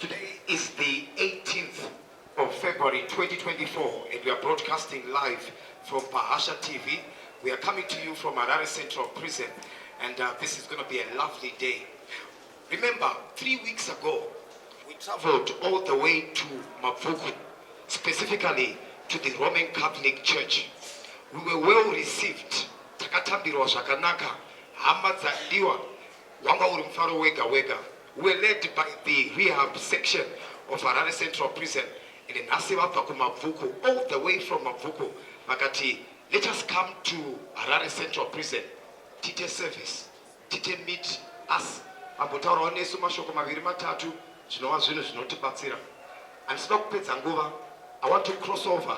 Today is the 18th of February 2024 and we are broadcasting live from Pahasha TV. We are coming to you from Harare Central Prison and this is going to be a lovely day. Remember, 3 weeks ago, we traveled all the way to Mabvuku, specifically to the Roman Catholic Church. We were well received. Takatambirwa zvakanaka, hama dzadiwa, wanga uri mufaro wega wega. We were led by the rehab section of Harare Central Prison and nhasi vabva kuMabvuku, all the way from Mabvuku, vakati let us come to Harare Central Prison, tiite service, tiite meet us, vambotaurawo nesu mashoko maviri matatu, zvinova zvinhu zvinotibatsira. Handisida kupedza nguva. I want to cross over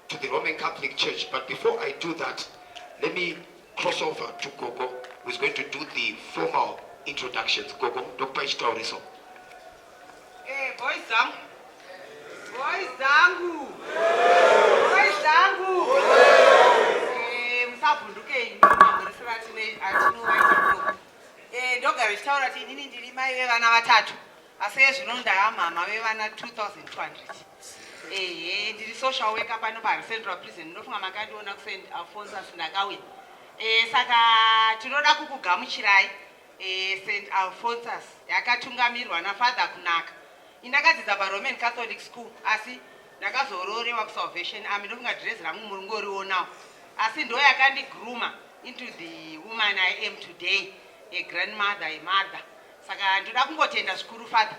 to the Roman Catholic Church, but before I do that, let me cross over to Gogo, who is going to do the formal introductions. Gogo, ndokupa chitauriso. Boys dzangu, boys dzangu, boys dzangu, musavhundukei mamhurisiro atinovaita kuno. Ndogara ndichitaura kuti inini ndiri mai vevana vatatu, asi ezvino ndaamama vevana 2200. Ehe, ndiri social worker pano paHarare Central Prison. Ndinofunga makandiona kuSt Alphonsus ndakauya. Saka tinoda kukugamuchirai. St Alphonsus yakatungamirwa naFather Kunaka. Indakadzidza paRoman Catholic School, asi ndakazororewa kuSalvation Army. Ndofunga dhirezi rangu muri ngorionawo, asi ndo yakandigrooma into the woman I am today, a grandmother, a mother. Saka ndoda kungotenda zvikuru Father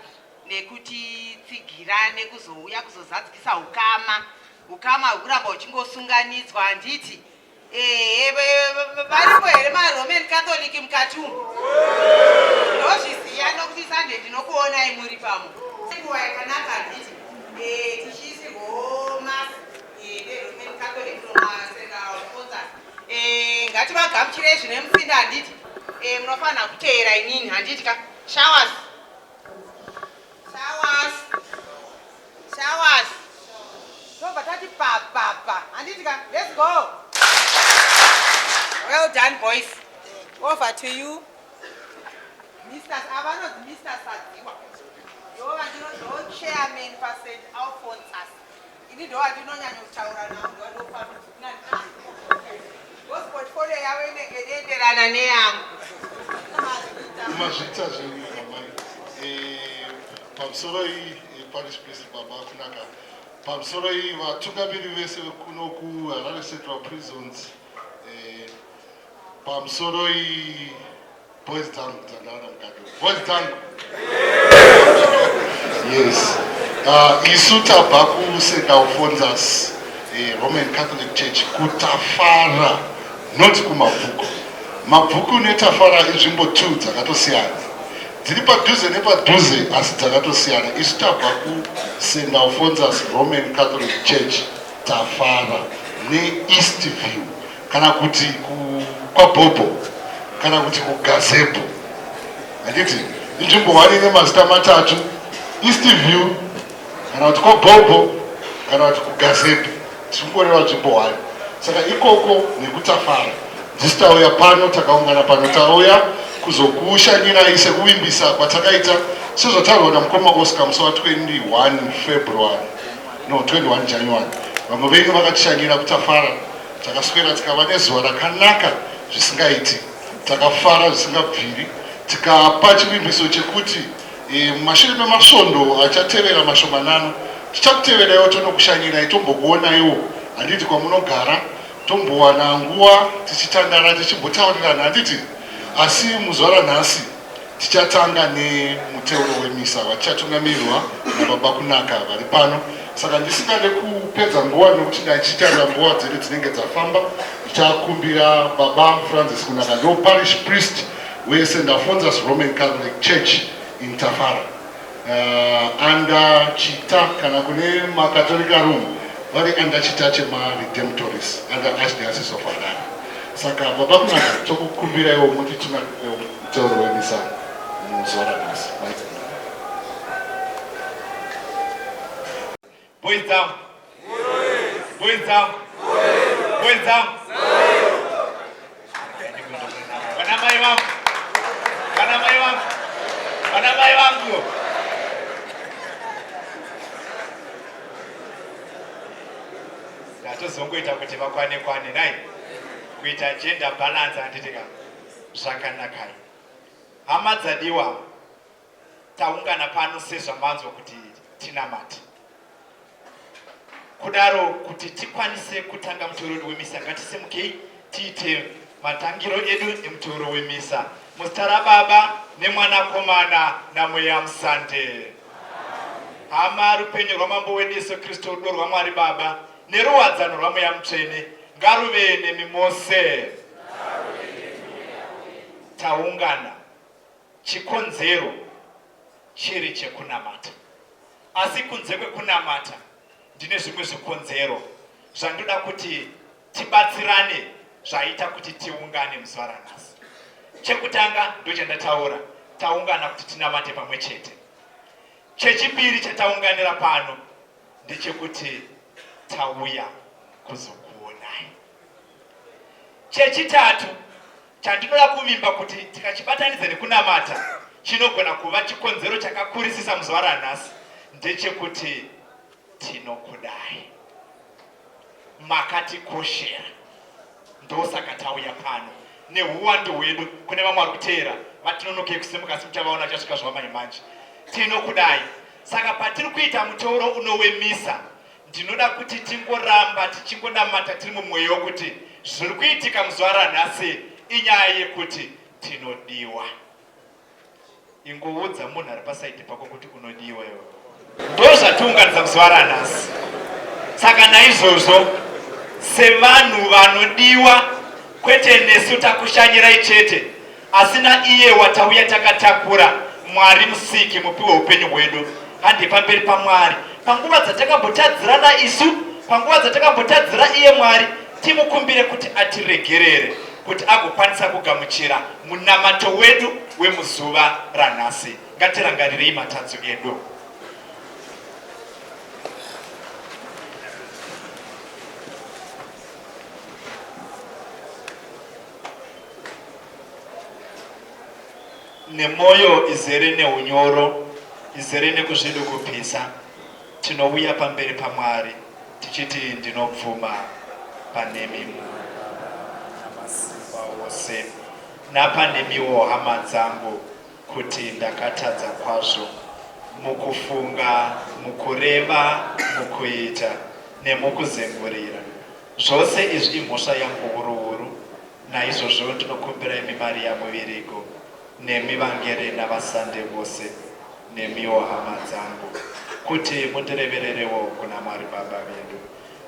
nekutitsigira nekuzouya kuzozadzikisa ukama, ukama hwekuramba huchingosunganidzwa, handiti? Ehe, varipo here maRoman Catholic mukati umu? Ndozviziva nokuti Sunday ndinokuonai muri pamo. Nguva yakanaka, handiti? Tichiisirwawo mass neRoman Catholic from St Alphonsus. Ngativagamuchirei zvine mutsinda, handiti? Munofanira kuteera inini, handiti ka? Showers, showers, showers, tobva tati papapa, handiti ka? Let's go. Well done, boys. Over to you, Mr. Avanonzi Mr Sadziwa, ndo vandino chairman paSt Alphonsus. Ini ndo vandinonyanya kutaura navo, ndo because portfolio yavo inenge inoenderana neyangu. Mazvita zvenyu, amai. Pamusoro iyi, parish priest Baba Kunaka, pamusoro iyi, vatungamiri vese vekuno kuHarare Central Prisons, pamusoro iyi, boys dzangu dzandaona mukati, boys dzangu. Yes, isu tabva kuSt Alphonsus Roman Catholic Church kuTafara, not kuMabvuku. Mabvuku neTafara inzvimbo 2 dzakatosiyana, dziri padhuze nepadhuze, asi dzakatosiyana. Isu tabva kuSt Alphonsus Roman Catholic Church Tafara neEast View, kana kuti kwaBhobho, kana kuti kuGazebo, handiti? Inzvimbo 1 ine mazita matatu: East View, kana kuti kwaBhobho, kana kuti kuGazebo. Tiri nzvimbo 1. Saka ikoko nekuTafara ndisi tauya pano, takaungana pano, tauya kuzokushanyirai sekuvimbisa kwatakaita, sezvataurwa namukoma Oscar musi wa21 February, no, 21 January. Vamwe venyu vakatishanyira kuTafara, takaswera tikava nezuva rakanaka zvisingaiti, takafara zvisingabviri, tikapa chivimbiso chekuti mumashure memasvondo achatevera mashomanana tichakuteveraiwo, tonokushanyirai, tombokuonaiwo, handiti, kwamunogara, tombowana nguva tichitandara, tichimbotaurirana, handiti? Asi muzuva ranhasi tichatanga nemuteuro wemisa watichatungamirirwa nababa Kunaka vari pano. Saka ndisingade kupedza nguva, nokuti ndachitarira nguva dzedu dzinenge dzafamba, ndichakumbira Baba Francis Kunaka, ndo parish priest weSt Alphonsus Roman Catholic Church in Tafara, under chita, kana kune makatolika room vari under chita chemaRedemptoris under Archdiocese of Harare. Saka Baba Kunaka, tokukumbiraiwo mutitungamirirewo muteuro wemisa muzuva ranhasi. Boys down. Boys down. Boys down. Vana mai vangu. Vana mai vangu. Vana mai vangu. Tozongoita kuti vakwane kwane nai kuita gender balance handiti ka zvakanakai. Hama dzadiwa taungana pano sezvamanzwa kuti tinamate. Kudaro kuti tikwanise kutanga muteuro wedu wemisa ngatisimukei tiite matangiro edu emuteuro wemisa muzita raBaba neMwanakomana naMweya Musande. Hama, rupenyu rwaMambo wedu Yesu Kristu, rudo rwaMwari Baba neruwadzano rwaMweya Mutsvene ngaruve nemi mose. Taungana chikonzero chiri chekunamata. Asi kunze kwekunamata ndine zvimwe zvikonzero zvandoda kuti tibatsirane zvaita kuti tiungane muzuva ranhasi. Chekutanga ndochandataura, taungana kuti tinamate pamwe chete. Chechipiri chataunganira pano ndechekuti tauya kuzokuonai. Chechitatu Chandinoda kuvimba kuti tikachibatanidza nekunamata chinogona kuva chikonzero chakakurisisa muzuva ranhasi ndechekuti tinokudai. Makatikoshera, ndosaka tauya pano nehuwandu hwedu. Kune vamwe vari kuteera vatinonokei kusimuka, asi muchavaona vachasvika zvavamanje manje. Tinokudai. Saka patiri kuita muteuro uno wemisa, Ndinoda kuti tingoramba tichingonamata tiri mumweya wokuti zviri kuitika muzuva ranhasi inyaya yekuti tinodiwa. Ingoudza munhu ari pasaidhi pako kuti unodiwa iwe. Ndozvatiunganidza muzuva ranhasi. Saka naizvozvo sevanhu vanodiwa kwete nesu takushanyirai chete Asi naiye watauya takatakura, Mwari Musiki, mupi weupenyu hwedu, hande pamberi paMwari panguva dzatakambotadzirana isu, panguva dzatakambotadzira iye Mwari, timukumbire kuti atiregerere, kuti agokwanisa kugamuchira munamato wedu wemuzuva ranhasi. Ngatirangarirei matadzo edu. Nemwoyo izere neunyoro, izere nekuzvidukupisa, tinouya pamberi paMwari tichiti ndinobvuma panemi Namasimba ose napanemiwo hama dzangu kuti ndakatadza kwazvo mukufunga, mukureva, mukuita nemukuzengurira. Zvose izvi imhosva yangu huru huru, naizvozvo ndinokumbira imi Maria Muvirigo, nemi vangere navasande vose, nemiwo hama dzangu, kuti mundirevererewo kuna Mwari Baba vedu.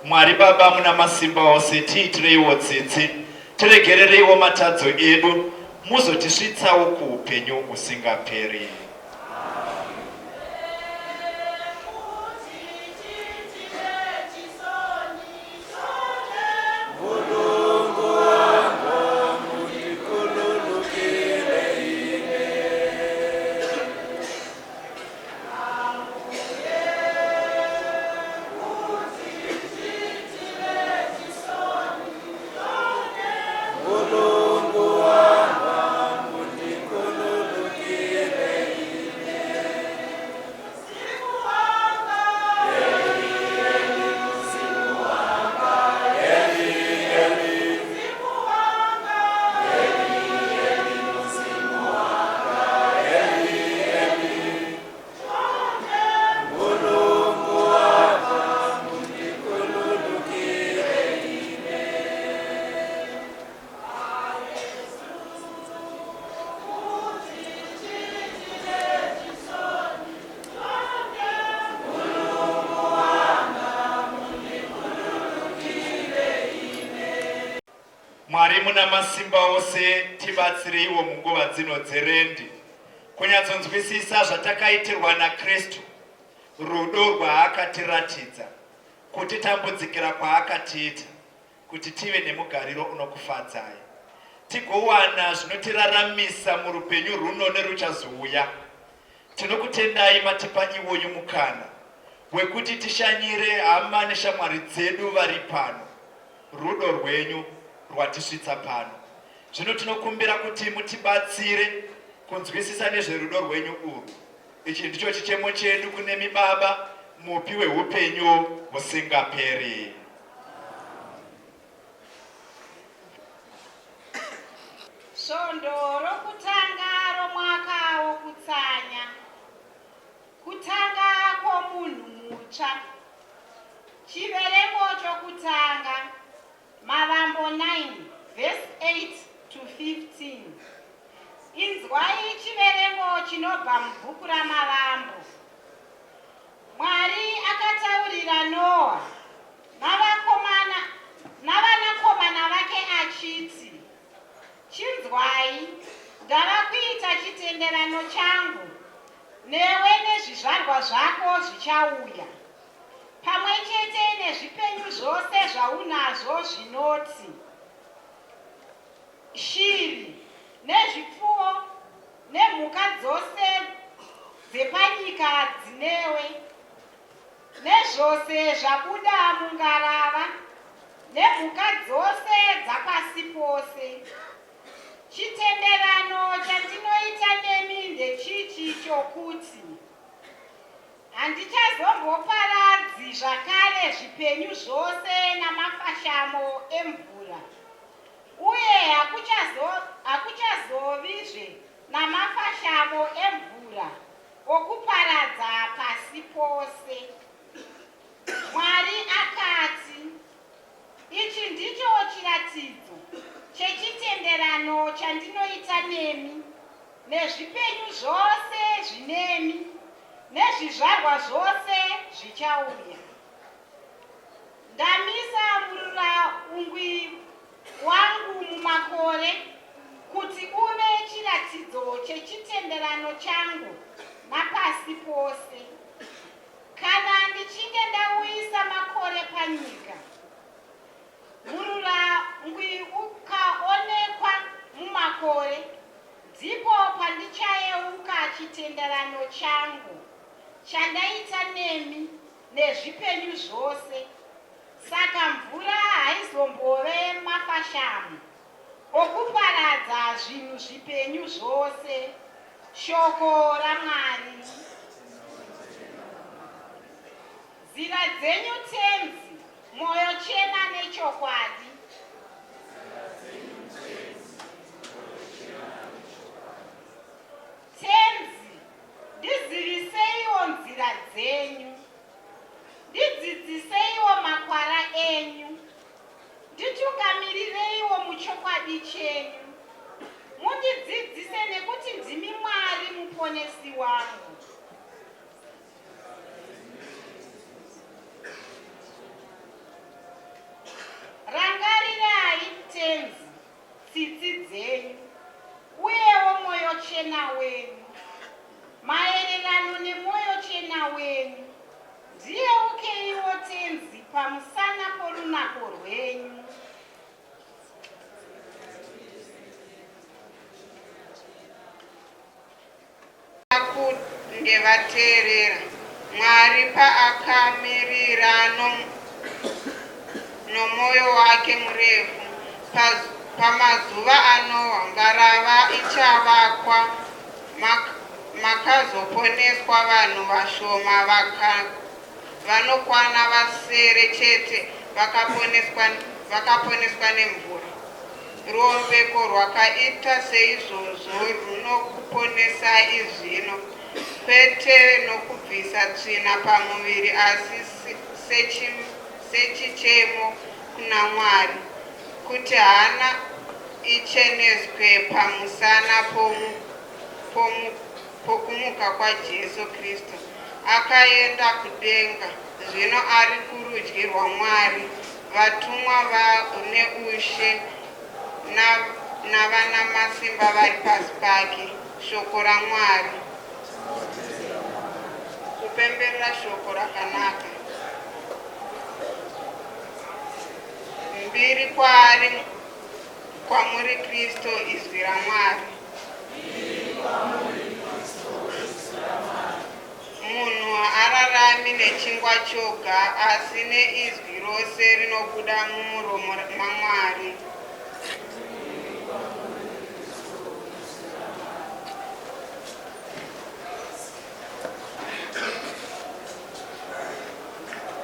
Mwari Baba muna masimba ose, tiitireiwo tsitsi, tiregerereiwo matadzo edu, muzotisvitsawo kuupenyu husingaperi. Mwari muna masimba ose, tibatsireiwo munguva dzino dzerendi kunyatsonzwisisa zvatakaitirwa naKristu, rudo rwaakatiratidza, kutitambudzikira kwaakatiita, kuti tive nemugariro unokufadzai, tigowana zvinotiraramisa murupenyu rwuno neruchazouya. Tinokutendai matipa iwoyu mukana wekuti tishanyire hama neshamwari dzedu vari pano. Rudo rwenyu rwatisvitsa pano. Zvino tinokumbira kuti mutibatsire kunzwisisa nezverudo rwenyu urwu. Ichi ndicho chichemo chedu kunemi Baba, mupi wehupenyu husingaperi. Svondo rokutanga romwaka wokutsanya, kutanga kwomunhu mutsva. Chiverengo chokutanga, Mavambo 9 vhesi 8 to 15. Inzwai chiverengo chinobva mubhuku raMavambo. Mwari akataurira Noa navakomana navanakomana vake achiti, Chinzwai, ndava kuita chitenderano changu newe nezvizvarwa zvako zvichauya, pamwe chete nezvipenyu zvose zvaunazvo zvinoti, shiri nezvipfuwo nemhuka dzose dzepanyika dzinewe, nezvose zvabuda mungarava, nemhuka dzose dzapasi pose. Chitenderano chandinoita nemi ndechichi chokuti, Handichazomboparadzi zvakare zvipenyu zvose namafashamo emvura, uye hakuchazovizve namafashamo emvura okuparadza pasi pose. Mwari akati, Ichi ndicho chiratidzo chechitenderano chandinoita nemi, nezvipenyu zvose zvinemi, nezvizvarwa zvose zvichauya. Ndamisa mururaungwi wangu mumakore kuti uve chiratidzo chechitenderano changu napasi pose. Kana ndichinge ndauyisa makore panyika, mururangwi ukaonekwa mumakore, ndipo pandichayeuka chitenderano changu chandaita nemi nezvipenyu zvose. Saka mvura haizombove mafashamu okuparadza zvinhu zvipenyu zvose. Shoko raMwari. Nzira dzenyu Tenzi, mwoyo chena nechokwadi. Tenzi, ndiziviseiwo nzira dzenyu. Ndidzidziseiwo makwara enyu. Nditungamirireiwo muchokwadi chenyu. Mundidzidzise nekuti ndimi Mwari muponesi wangu. Rangarirai Tenzi tsitsi dzenyu uyewo mwoyochena wenyu. Maererano nemwoyochena wenyu, ndiyeukeiwo Tenzi pamusana porunako rwenyu. Kunge vateerera Mwari paakamirira nomwoyo wake murefu pamazuva aNoa, ngarava ichavakwa, makazoponeswa vanhu vashoma vanokwana vasere chete vakaponeswa nemvura. Ruombeko rwakaita seizvozvo runokuponesai zvino, kwete nokubvisa tsvina pamuviri, asi sechichemo kuna Mwari, kuti hana icheneswe pamusana pokumuka kwaJesu Kristu. Akaenda kudenga, zvino ari kurudyi rwaMwari. Vatumwa vane ushe navanamasimba vari pasi pake. Shoko raMwari. Kupemberera shoko rakanaka. Mbiri kwaari kwamuri Kristu izwi raMwari. Munhu haararami nechingwa choga, asi neizwi rose rinobuda mumuromo maMwari.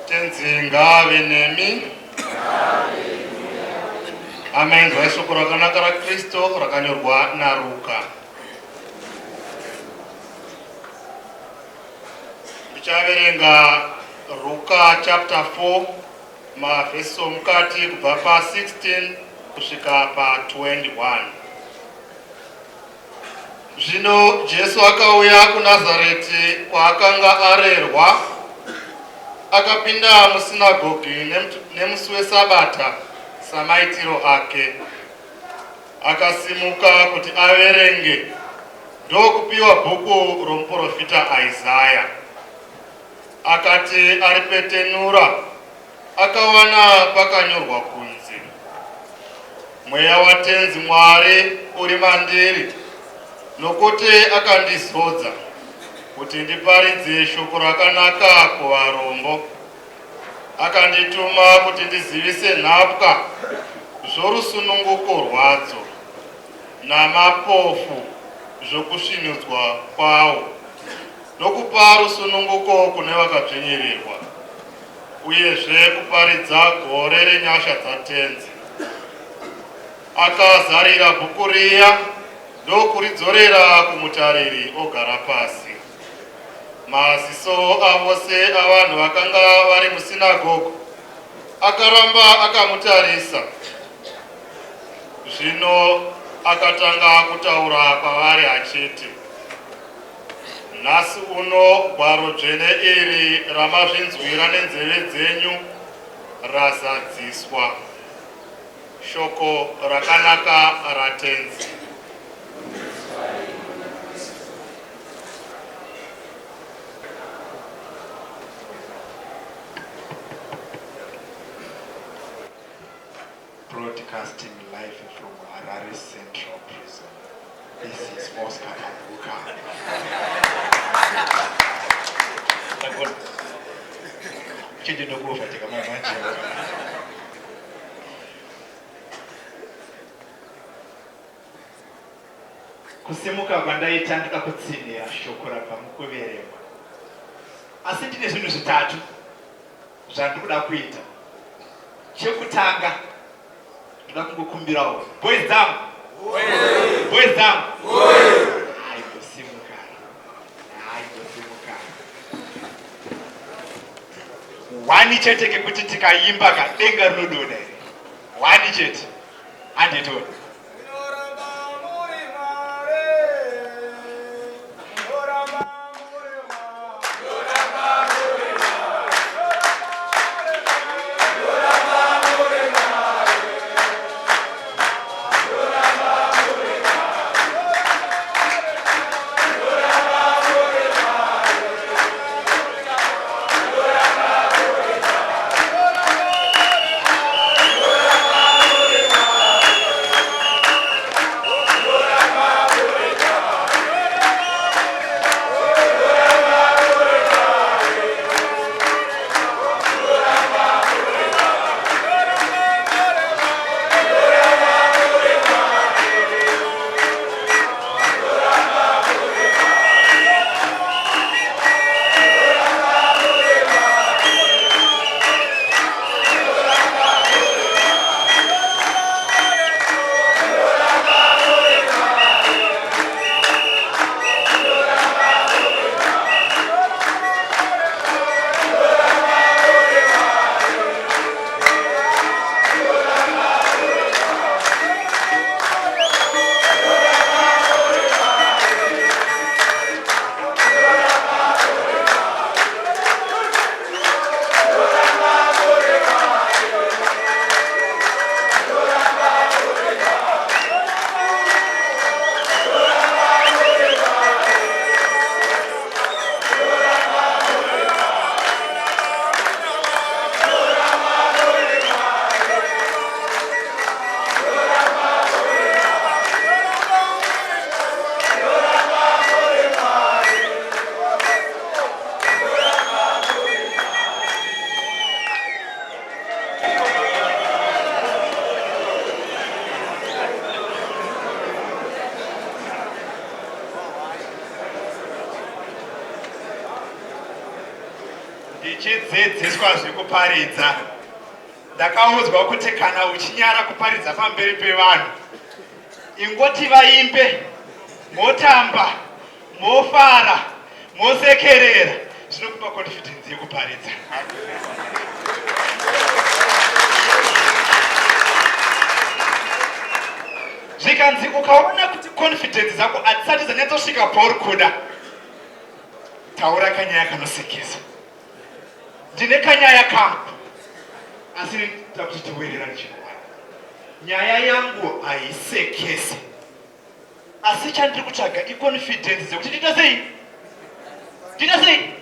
Tenzi ngaave nemi. Hama inzwai shoko rakanaka raKristo rakanyorwa naRuka. Ndichaverenga Ruka chapter 4 mavhesi omukati kubva pa 16 kusvika pa 21. Zvino Jesu akauya kuNazareti kwaakanga arerwa, akapinda musinagogi nemusi weSabata samaitiro ake. Akasimuka kuti averenge, ndokupiwa bhuku romuprofita Isaya. Akati aripetenura, akawana pakanyorwa kunzi, Mweya waTenzi Mwari uri mandiri, nokuti akandizodza kuti ndiparidze shoko rakanaka kuvarombo. Akandituma kuti ndizivise nhapwa zvorusununguko rwadzo, namapofu zvokusvinudzwa kwawo, nokupa rusununguko kune vakadzvinyirirwa. uyezve kuparidza gore renyasha dzaTenzi. Akazarira bhuku riya ndokuridzorera kumutariri ogara pasi. Maziso avose avanhu vakanga vari musinagogo akaramba akamutarisa. Zvino akatanga kutaura kwavari achiti, Nhasi uno gwaro dzvene iri ramazvinzwira nenzeve dzenyu razadziswa. Shoko rakanaka raTenzi. Broadcasting live from Harare Central Prison. This is Oscar Pambuka. Ndagona. Chete ndokuovateka manje. Kusimuka kwandaita ndoda kutsinhira shoko rabva mukuverengwa. Asi ndine zvinhu zvitatu zvandikuda kuita chekutanga ndoda kungokumbirawo boys dzangu boys dzangu aimbosimuka aimbosimuka wani chete kekuti tikaimba kadenga rinodonha here wani chete handitoni Ndichidzidziswa zvekuparidza. Ndakaudzwa kuti kana uchinyara kuparidza pamberi pevanhu, ingoti vaimbe, motamba, mofara, mosekerera, zvinokupa confidence yekuparidza. Zvikanzi ukaona kuti confidence dzako hadzisati dzanyatsosvika pauri kuda, taura kanyaya kanosekesa. Ndine kanyaya kangu asi takuti tiwirirane chinhu nyaya yangu haisekese asi chandiri kutsvaga iconfidence dzekuti ndiita sei ndiita sei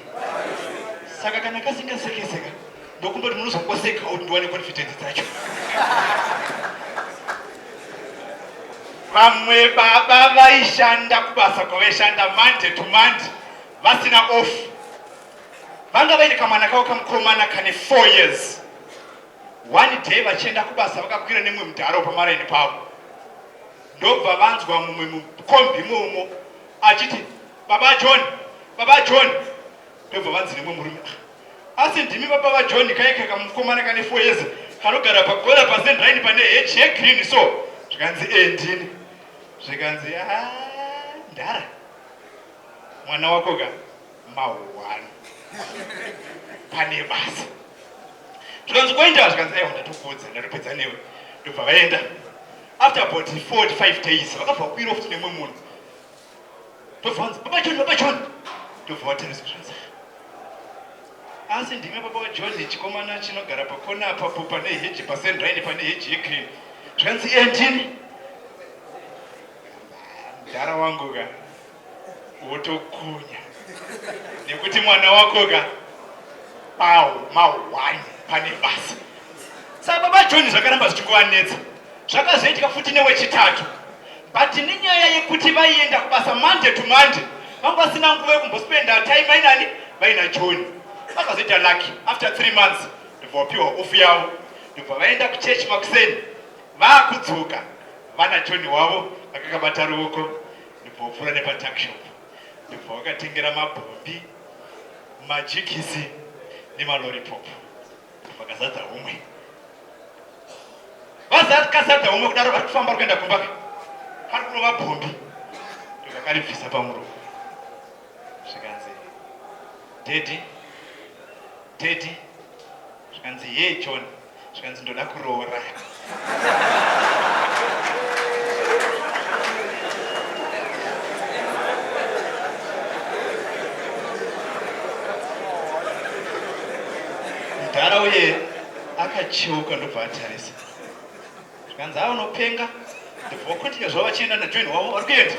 saka kana kasingasekeseka ndokumboti munozongoseka kuti ndiwane confidence dzacho vamwe baba vaishanda kubasa kwavaishanda monday to monday vasina off Vanga vaine kamwana kavo kamukomana kane 4 years. One day vachienda kubasa vakakwira nemumwe mudhara wepamaraini pavo. Ndobva vanzwa mumwe mukombi imomo achiti baba John, baba John. Ndobva vanzi nemumwe murume ah, asi ndimi baba vaJohn kaike kamukomana kane 4 years kanogara pakona pasendraini pane hedge yegreen so zvikanzi e ndini zvikanzi ah, ndara mwana wako ka mahwani pane basa zvikanzi kuenda zvikanzi aiwa ndatokuudza ndatopedza newe ndobva vaenda after about 4 to 5 days vakabva kukwira futi nemwe munhu ndobva vanzi baba john baba john ndobva vatariswa zvanzi asi ndime baba vajohn chikomana chinogara pakona apapo pane heji pasendraini pane heji yegreen zvikanzi e ndini mdhara wangu ka wotokunya nekuti mwana wako ka pawo mahwani pane basa saka baba john zvakaramba zvichingovanetsa zvakazoitika futi newechitatu but nenyaya yekuti vaienda kubasa monday to monday vanga vasina nguva yekumbospenda time ainani vaina john vakazoita lucky after three months ndobva vapiwa ofu yavo ndobva vaenda kuchechi makuseni vaakudzoka vana john wavo vakakabata ruoko Ndobva wapfuura nepatakshop ndobva wakatengera mabhombi, majikisi nemaloripop vakazadza homwe. Vazakazadza homwe kudaro vari kufamba vari kuenda kumba kari kurova bhombi ndovakaribvisa pamuromo zvikanzi daddy daddy zvikanzi ye John zvikanzi ndoda kuroora mudhara uye akacheuka ndobva atarisa zvikanzi a unopenga ndobva wakontinya zvavo vachienda najoin wavo vari kuenda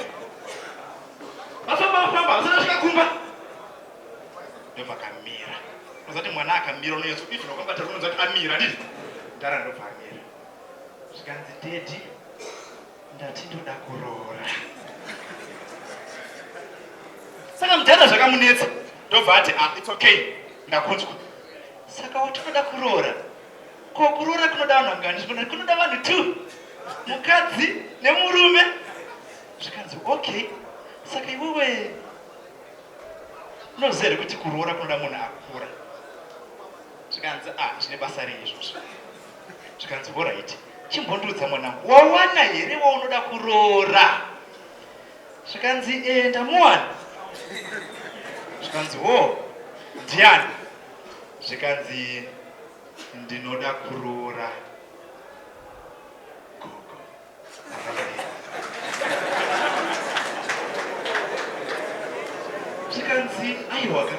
vafamba vafamba vasati vasvika kumba ndobva kamira unozati mwana akamira unonyatso even wakabata unonzwa kuti amira ndizvo ndara ndobva amira zvikanzi dedi ndati ndoda kuroora saka mudhara zvakamunetsa ndobva ati ah, it's okay ndakunzwa saka wati unoda kuroora ko kuroora kunoda vanhu vangani zvikona kunoda vanhu two mukadzi nemurume zvikanzi okay saka iwewe Unoziva here kuti kuroora kunoda munhu akura? Zvikanzi ah, zvine basa rei izvozvo? Zvikanzi horaiti, chimbondiudza mwanangu, wawana here waunoda kuroora? Zvikanzi eh, ndamuwana. Zvikanzi ho, ndiani? Zvikanzi ndinoda kuroora gogo. Zvikanzi aiwaka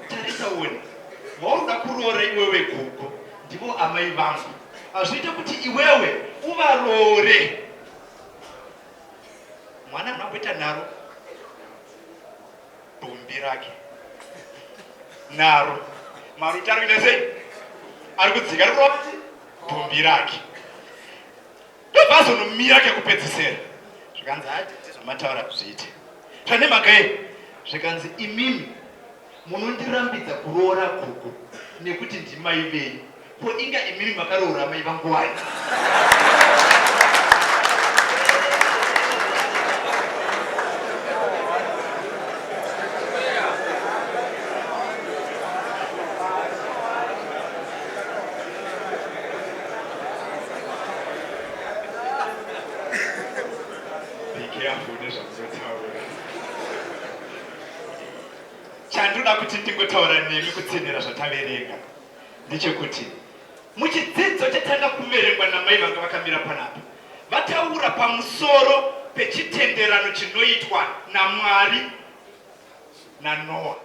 tarisa uone waunoda kuroora iwewe gogo ndivo amai vangu hazviite kuti iwewe uvaroore mwana haana kumboita nharo bhombi rake naro maruti ari kuita sei ari kudzika ari kurova bhombi rake Ndobva azonomira kekupedzisera zvikanzi hati zvamataura zviite zvane mhaka yei zvikanzi imimi munondirambidza kuroora gogo nekuti ndimai venyu ko inga imimi makaroora mai vangu wani kuti ndingotaura nemi kutsinhira zvataverenga ndechekuti muchidzidzo chatanga kuverengwa namai vanga vakamira panapa vataura pamusoro pechitenderano chinoitwa naMwari naNoa.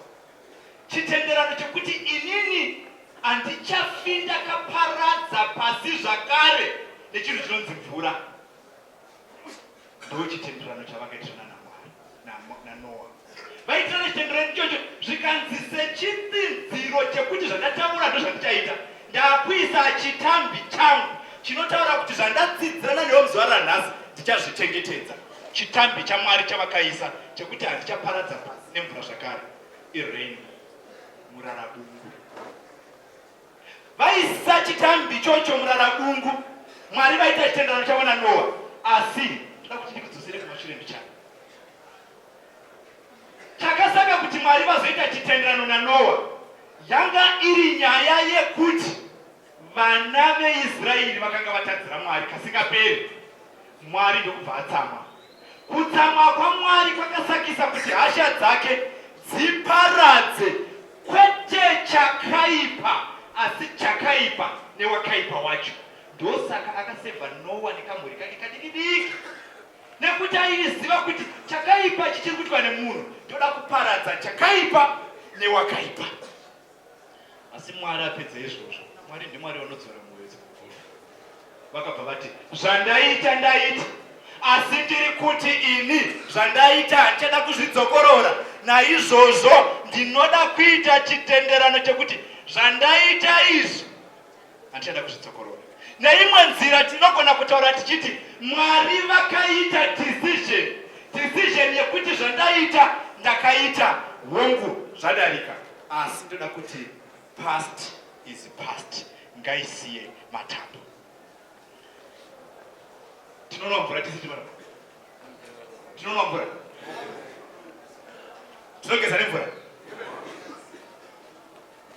Chitenderano chekuti inini handichafi ndakaparadza pasi zvakare nechinhu chinonzi mvura. Ndochitenderano chavakaitirana naMwari naNoa. Vaitirana chitenderano ichocho zvikanzi sechitsinziro chekuti zvandataura ndozvandichaita. Ndakuisa chitambi changu chinotaura kuti zvandatsidzirana newe muzuva ranhasi ndichazvichengetedza. Chitambi chaMwari chavakaisa chekuti handichaparadza pasi nemvura zvakare irain murarabungu. Vaisa chitambi ichocho murarabungu. Mwari vaita chitenderano chavo naNoa. Asi ndoda kuti ndikudzosere kumashure mbichana. Chakasaka kuti Mwari vazoita chitenderano naNoa yanga iri nyaya yekuti vana veIsraeri vakanga vatadzira Mwari kasingaperi. Mwari ndokubva atsamwa. Kutsamwa kwaMwari kwakasakisa kuti hasha dzake dziparadze kwete chakaipa asi chakaipa newakaipa wacho. Ndosaka akasevha Noa nekamhuri kake kadikidiki nekuti aiziva kuti chakaipa chichiri kuitwa nemunhu, toda kuparadza chakaipa newakaipa. Asi Mwari apedza izvozvo, Mwari ndiMwari vanodzora mwoyo dzemumvura. Vakabva vati, zvandaita ndaita, asi ndiri kuti ini zvandaita handichada kuzvidzokorora. Naizvozvo ndinoda kuita chitenderano chekuti zvandaita izvi handichada kuzvidzokorora. Neimwe nzira tinogona kutaura tichiti Mwari vakaita decision, decision yekuti zvandaita ndakaita, hongu zvadarika, asi ndoda kuti past is past, ngaisiye matambo. Tinonwa mvura tisi tinonwa, tinonwa mvura, tinogeza nemvura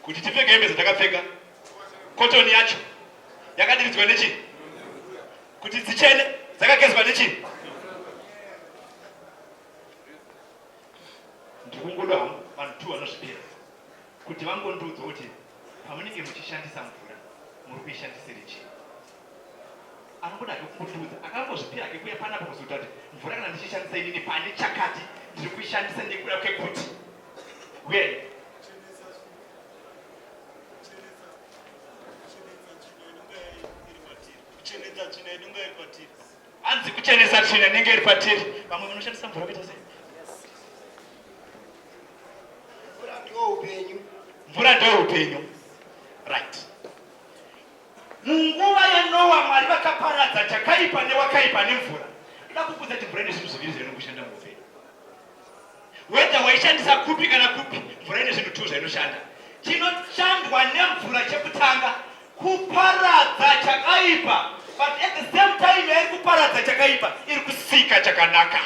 kuti tipfeke hembe dzatakapfeka kotoni yacho yakadiridzwa nechii kuti dzichene dzakagezwa nechii ndikungoda hangu vanhu tu vanozvipira kuti vangondiudza kuti pamunenge muchishandisa mvura muri kuishandisiri chii anongoda hake kungondiudza akangozvipira hake kuya panapa kuzoita kuti mvura kana ndichishandisa inini pane chakati ndiri kuishandisa nekuda kwekuti Uyai. Hanzi kuchenesa tsvina inenge iri patiri. Vamwe munoshandisa mvura kuita sei? Mvura ndiwo upenyu. Mvura ndiwo upenyu. Right. Munguva yaNoa Mwari vakaparadza chakaipa newakaipa nemvura. Ndoda kukuudza kuti mvura ine zvinhu zviviri zvainokushanda muupenyu. Whether waishandisa kupi kana kupi, mvura ine zvinhu two zvainoshanda. Chinoshandwa nemvura chekutanga kuparadza chakaipa, but at the same time yairi kuparadza chakaipa iri kusika chakanaka.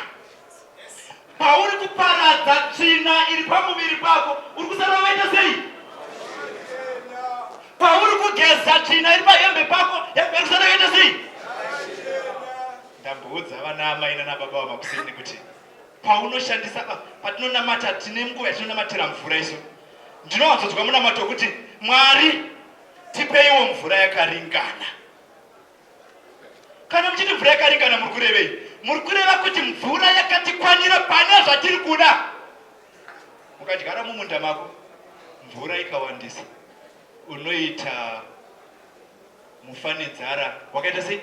Pauri kuparadza tsvina iri pamuviri pako, uri kusara waita sei? Pauri kugeza tsvina iri pahembe pako, hembe iri kusara yaita sei? Ndamboudza vana amai nana baba vamakuseni kuti paunoshandisa patinonamata tine nguva yatinonamatira mvura isu ndinowanzodzwa munamato wekuti mwari tipeiwo mvura yakaringana kana muchiti mvura yakaringana muri kurevei muri kureva kuti mvura yakatikwanira pane zvatiri kuda mukadyara mumunda mako mvura ikawandisa unoita mufanenzara wakaita sei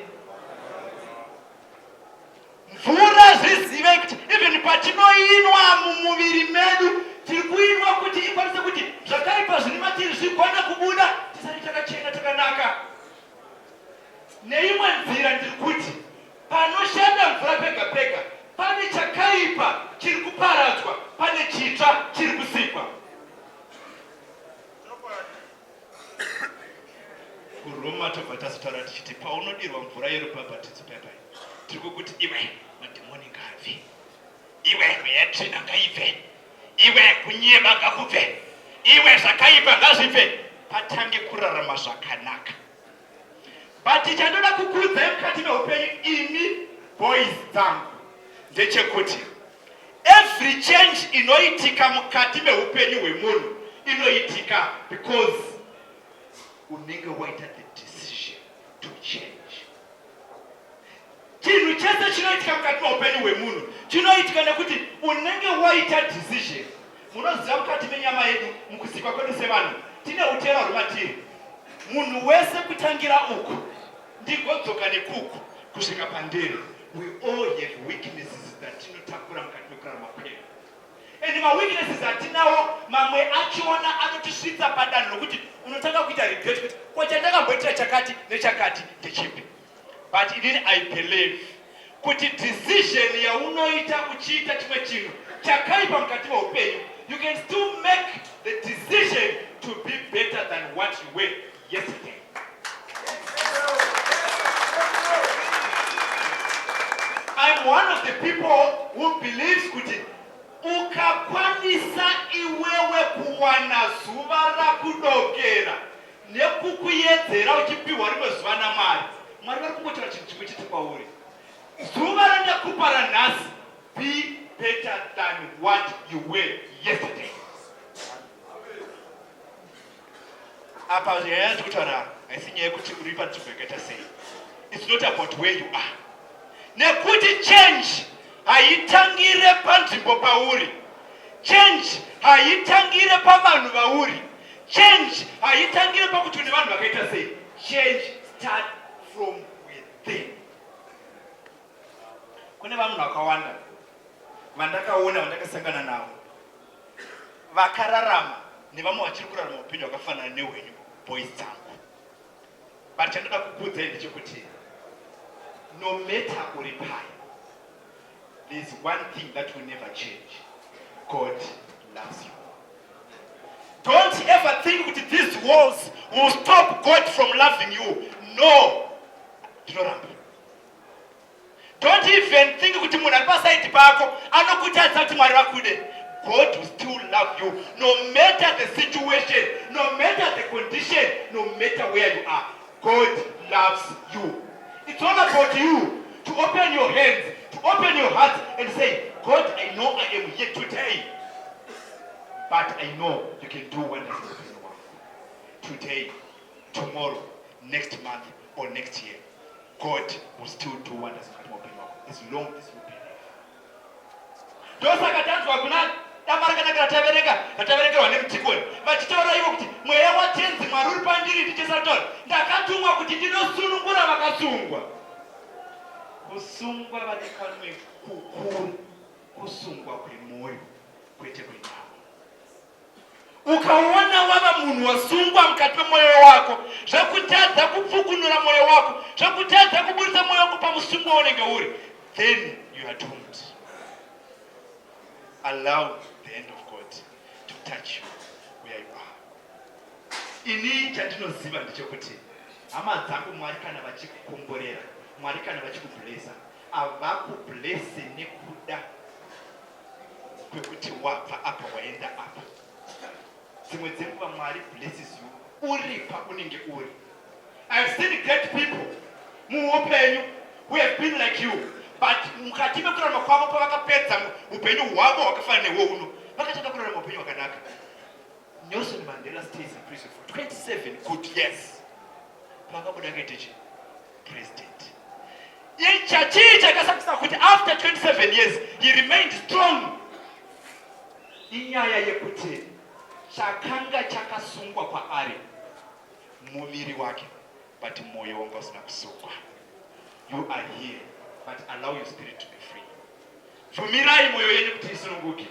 Mvura zvizive kuti even patinoinwa mumuviri medu tiri kuinwa kuti ikwanise kuti zvakaipa zviri matiri zvigone kubuda tisati takachena takanaka. Neimwe nzira ndiri kuti panoshanda mvura pega pega pane chakaipa chiri kuparadzwa, pane chitsva chiri kusikwa. KuRoma tobva tazotaura tichiti paunodirwa mvura yerubhabhatidzo paya paya tiri kukuti iwe madhimoni ngaabve, iwe mweya tsvina ngaibve, iwe kunyeba ngakubve, iwe zvakaipa ngazvibve, patange kurarama zvakanaka. But chandoda kukuudzai mukati meupenyu imi boys dzangu ndechekuti every change inoitika mukati meupenyu hwemunhu. Inoitika because unenge waita the decision to change. Chinhu chese chinoitika mukati meupenyu hwemunhu chinoitika nekuti unenge waita decision. Munoziva mukati menyama yedu, mukusikwa kwedu sevanhu, tine utera huri matiri. Munhu wese kutangira uku ndigodzoka nekuku kusvika pandiri, we all have weaknesses dzatinotakura mukati mekurarama kwedu. And maweaknesses atinawo mamwe achona anotisvitsa padanho rokuti unotanga kuita regret kuti ko chandakamboitira chakati nechakati ndechipi. But inini I believe kuti decision yaunoita uchiita chimwe chinhu chakaipa mukati meupenyu, you can still make the decision to be better than what you were yesterday. I'm one of the people who believes kuti ukakwanisa iwewe kuwana zuva rakudokera nekukuyedzera uchipihwa rimwe zuva naMwari, Mwari vari kungotaura chinhu chimwe chete kwauri, zuva randakupa ranhasi, be better than what you were yesterday. Apa nyaya yatiri kutaura haisi nyaya yekuti uri panzvimbo yakaita sei. It's not about where you are. Nekuti change haitangire panzvimbo pauri. Change haitangire pavanhu vauri. Change haitangire pakuti une vanhu vakaita sei. Change start from within. Kune vanhu vakawanda vandakaona vandakasangana navo vakararama nevamwe vachiri kurarama upenyu hwakafanana nehwenyu boys dzangu. But chandoda kukuudzai ndechekuti no matter uri pai, there is one thing that will never change. God loves you. Don't ever think kuti these walls will stop God from loving you. No, ndinoramba. Don't even think kuti munhu ari pasaidi pako anokutadza kuti Mwari vakude. God will still love you no matter the situation, no matter the condition, no matter where you are. God loves you. It's all about you to open your hands, to open your heart and say, God, I know I am here today, but I know you can do wonders in my life. Today, tomorrow, next month or next year. God will still do wonders mukati meupenyu wako as long as you believe. Ndosaka tanzwa kuna damba rakanaka rataverenga rataverengerwa nemudhikoni vachitaura ivo kuti mweya waTenzi Mwari uri pandiri ndichesataura ndakatumwa kuti ndinosunungura vakasungwa. Kusungwa vadikanwe kukuru kusungwa kwemwoyo kwete kwenyama. Ukaona wava munhu wasungwa mukati memwoyo wako zvekutadza kupfukunura mwoyo wako, zvekutadza kuburitsa mwoyo wako pamusungo waunenge uri, then you are doomed. Allow the hand of God to touch you where you are. Ini chandinoziva ndechekuti hama dzangu, Mwari kana vachikukomborera, Mwari kana vachikublesa, havakublese nekuda kwekuti wabva apa waenda apa. Dzimwe dzenguva Mwari blesses you uri paunenge uri. I have seen great people muupenyu who have been like you but mukati mekurarama kwavo pavakapedza upenyu hwavo hwakafanana nehwo huno vakatanga kurarama upenyu hwakanaka. Nelson Mandela stays in prison for 27 good years. Paakabuda akaita chi president. Chii chakasakisa kuti after 27 years he remained strong? Inyaya yekuti chakanga chakasungwa kwaari muviri wake but mwoyo wanga usina kusungwa. You are here but allow your spirit to be free. Bvumirai mwoyo yenyu kuti isununguke.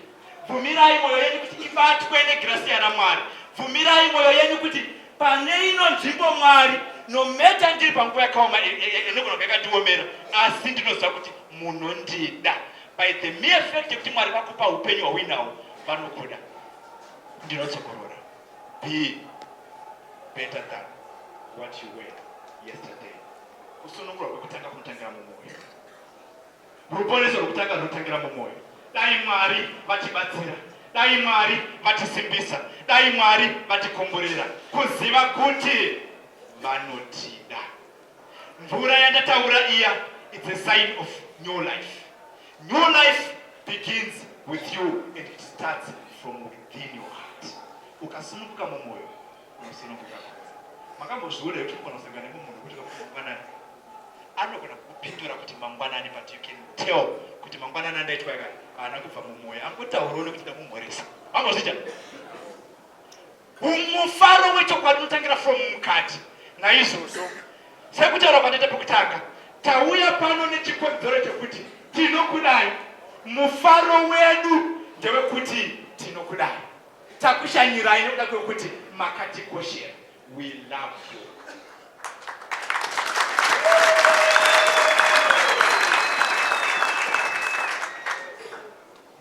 Bvumirai mwoyo yenyu kuti ibatwe negrasiya raMwari. Bvumirai mwoyo yenyu kuti pane ino nzvimbo Mwari, no matter ndiri panguva yakaoma inogona kunge yakandiomera, asi ndinoziva kuti munondida. By the mere fact yekuti Mwari vakupa upenyu hwauinawo, vanokuda. Ndinodzokorora. Be better than what you were yesterday. Kusunungurwa kwekutanga kunotangira mumwoyo. Ruponeso rwekutanga runotangira mumwoyo. Dai Mwari vatibatsira. Dai Mwari vatisimbisa. Dai Mwari vatikomborera kuziva kuti vanotida. Mvura yandataura iya, it's a sign of new life. New life begins with you and it starts from within your heart. Ukasununguka mumwoyo, unosununguka kunze. Makambozviona here kuti unogona kusangana nemumwe munhu kuti mangwanani anogona kukupindura kuti mangwanani but you can tell kuti mangwanani andaitwa yaka haana kubva mumwoyo angotaurawo nekuti ndamumhoresa. Mambozviita? Mufaro wechokwadi unotangira from mukati. Naizvozvo, sekutaura kwandaita pekutanga, tauya pano nechikonzero chekuti tinokudai. Mufaro wedu ndewekuti tinokudai. Takushanyirai nekuda kwekuti makatikoshera. We love you.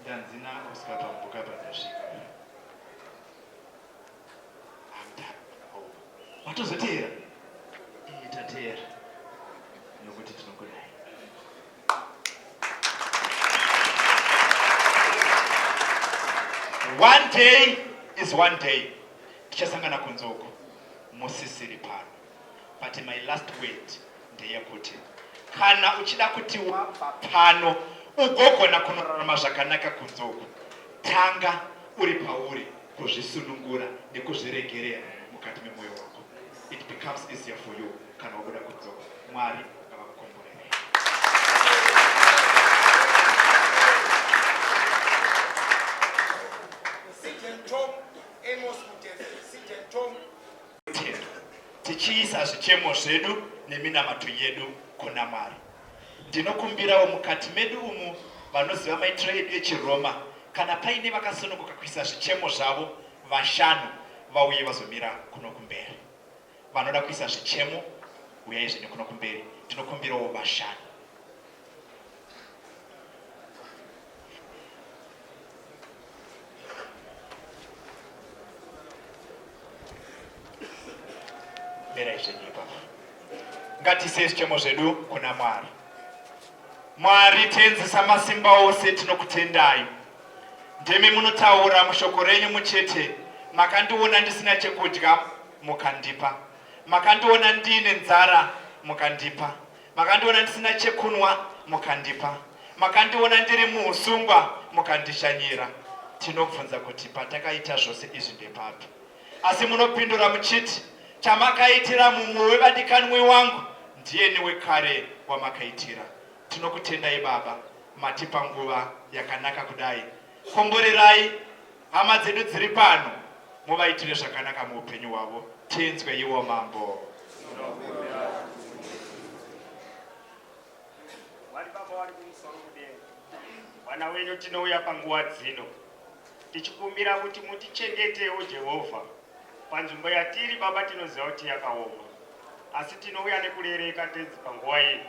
Ndanzi naOscar pambuka pandasvika. Watozoteera? Iye tateera nokuti tinokudai. One day is one day. Tichasangana kunze uko musisiri pano. But my last word ndeyekuti kana uchida kuti wabva pano ugogona kunorarama zvakanaka kunze uko, tanga uri pauri kuzvisunungura nekuzviregerera mukati memwoyo wako. It becomes easier for you kana wabuda kunze uko. Mwari ngavakukomborere. Cde Tom, Amos Mutese, Cde Tom. Rutendo, tichiisa zvichemo zvedu neminamato yedu kuna Mwari. Ndinokumbirawo mukati medu umu vanoziva maitiro edu echiRoma, kana paine vakasununguka kuisa zvichemo zvavo, vashanu vauye vazomira kuno kumberi. Vanoda kuisa zvichemo, uyai zvenyu kuno kumberi. Ndinokumbirawo vashanu. Mirai zvenyu ipapo. Ngatiisei zvichemo zvedu kuna Mwari. Mwari Tenzi Samasimba ose tinokutendai. Ndimi munotaura mushoko renyu muchete, makandiona ndisina chekudya mukandipa. Makandiona ndiine nzara mukandipa. Makandiona ndisina chekunwa mukandipa. Makandiona ndiri muusungwa mukandishanyira. Tinobvunza kuti patakaita zvose izvi ndepapi? Asi munopindura muchiti, Chamakaitira mumwe wevadikanwi wangu ndiyeni wekare wamakaitira. Tinokutendai Baba, matipa nguva yakanaka kudai. Komborerai hama dzedu dziri pano, muvaitire zvakanaka muupenyu hwavo. Tinzweiwo Mambo. Mwari Baba vari kumusoro kudenga, vana wenyu tinouya panguva dzino tichikumbira kuti mutichengetewo Jehovha panzvimbo yatiri Baba, tinoziva kuti yakaoma, asi tinouya nekurereka Tenzi panguva ino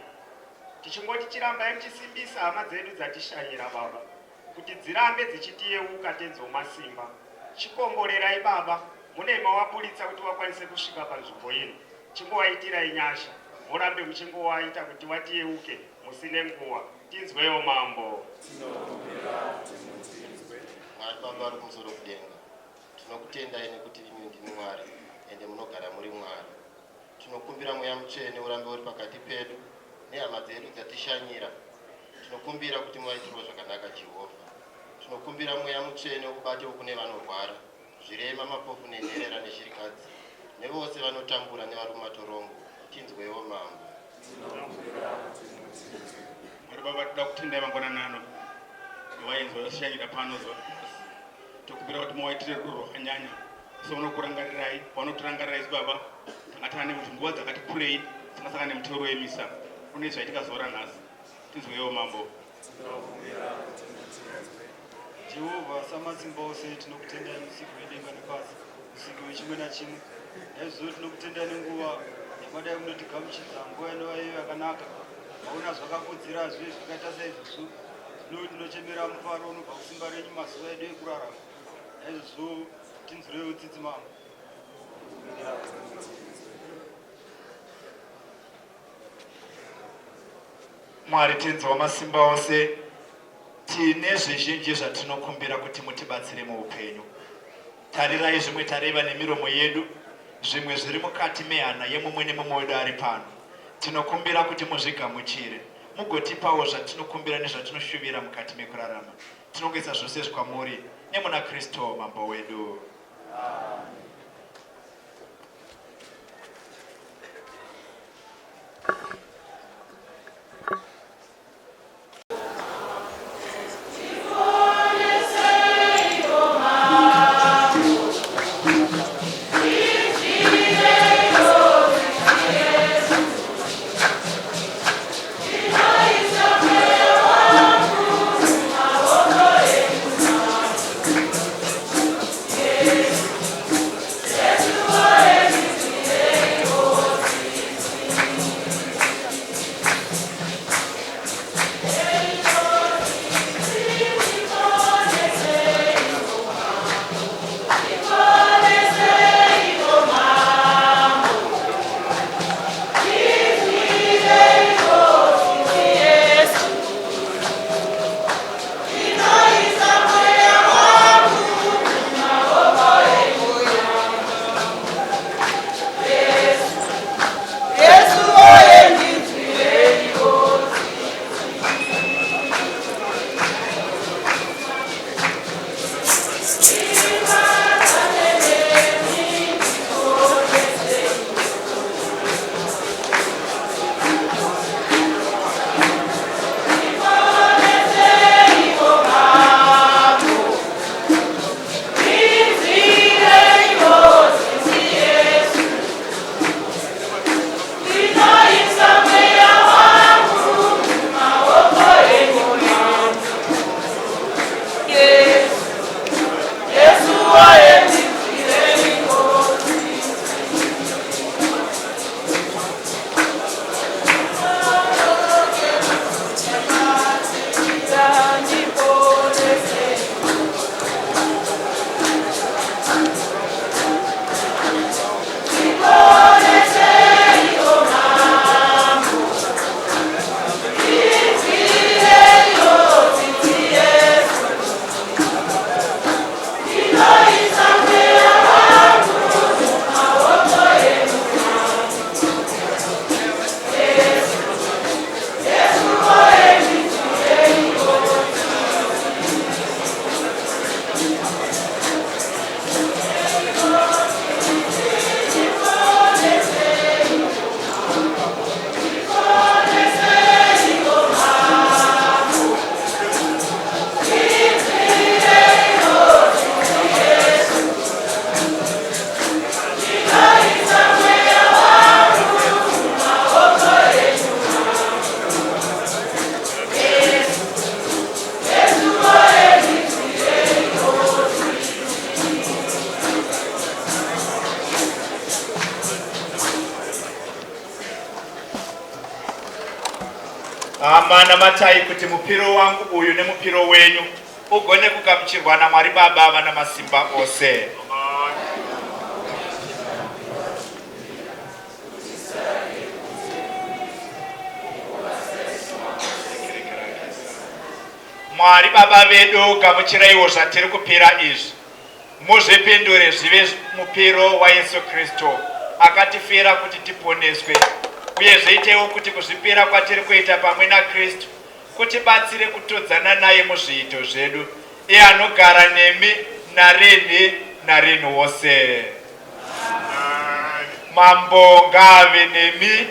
tichingoti chirambai muchisimbisa hama dzedu dzatishanyira Baba kuti dzirambe dzichitiyeuka Tenzi wemasimba. Chikomborerai Baba mune mawaburitsa kuti wakwanise kusvika panzvimbo ino. Chingovaitirai nyasha, murambe muchingovaita kuti vatiyeuke musi nenguva. Tinzwewo Mambo. Tinokumbira kuti mutinzwe. Mwari Baba vari kumusoro kudenga, tinokutendai nekuti imi ndimi Mwari ende munogara muri Mwari. Tinokumbira Mweya Mutsvene urambe uri pakati pedu nehama dzedu dzatishanyira. Tinokumbira kuti muvaitirwe zvakanaka Jehovha. Tinokumbira Mweya Mutsvene ubatewo kune vanorwara. Zvirema, mapofu nenherera neshirikadzi, nevose vanotambura nevari mumatorongo, tinzwewo Mambo. Tinokumbira kuti mutinzwe. Mwari Baba, toda kutendai mangwanani ano nevaenzi vashanyira pano zuva ranhasi. Tokumbira kuti muvaitire rudo rwakanyanya so vanokurangarirai, vanotirangarirai isu Baba, tanga taane nguva dzakati kurei tingasangana nemuteuro wemisa une zvaitika zuva ranhasi. Tinzwewo Mambo. Tinokumbira kuti mutinzwe. Jehovha Samasimba ose, tinokutendai musiki wedenga nepasi, musiki wechimwe nachimwe. Naizvozvo tinokutendai nenguva yamadai munotigamuchidza, nguva inova iyo yakanaka. Maona zvakakodzera zvive zvakaita saizvozvo. Zvino tinochemera mufaro unobva kusimba renyu mazuva edu ekurarama. Naizvozvo tinzwireiwo tsitsi Mambo. Tinokumbira kuti mutinzwe. Mwari Tenzi wamasimba ose, tine zvizhinji zvatinokumbira kuti mutibatsire muupenyu. Tarirai zvimwe tareva nemiromo yedu, zvimwe zviri mukati mehana yemumwe nemumwe wedu ari pano. Tinokumbira kuti muzvigamuchire, mugotipawo zvatinokumbira nezvatinoshuvira mukati mekurarama. Tinongoisa zvose izvi kwamuri nemuna Kristu Mambo wedu. Hama namatai kuti mupiro wangu uyu nemupiro wenyu ugone kugamuchirwa naMwari Baba vana masimba ose. Mwari Baba vedu, gamuchiraiwo zvatiri kupira izvi, muzvipindure zvive mupiro waYesu Kristu akatifira kuti tiponeswe, uye zviitewo kuti kuzvipira kwatiri kuita pamwe naKristu kutibatsire kutodzana naye muzviito zvedu, iye anogara nemi narinhi narinhi wose. Mambo ngaave nemi.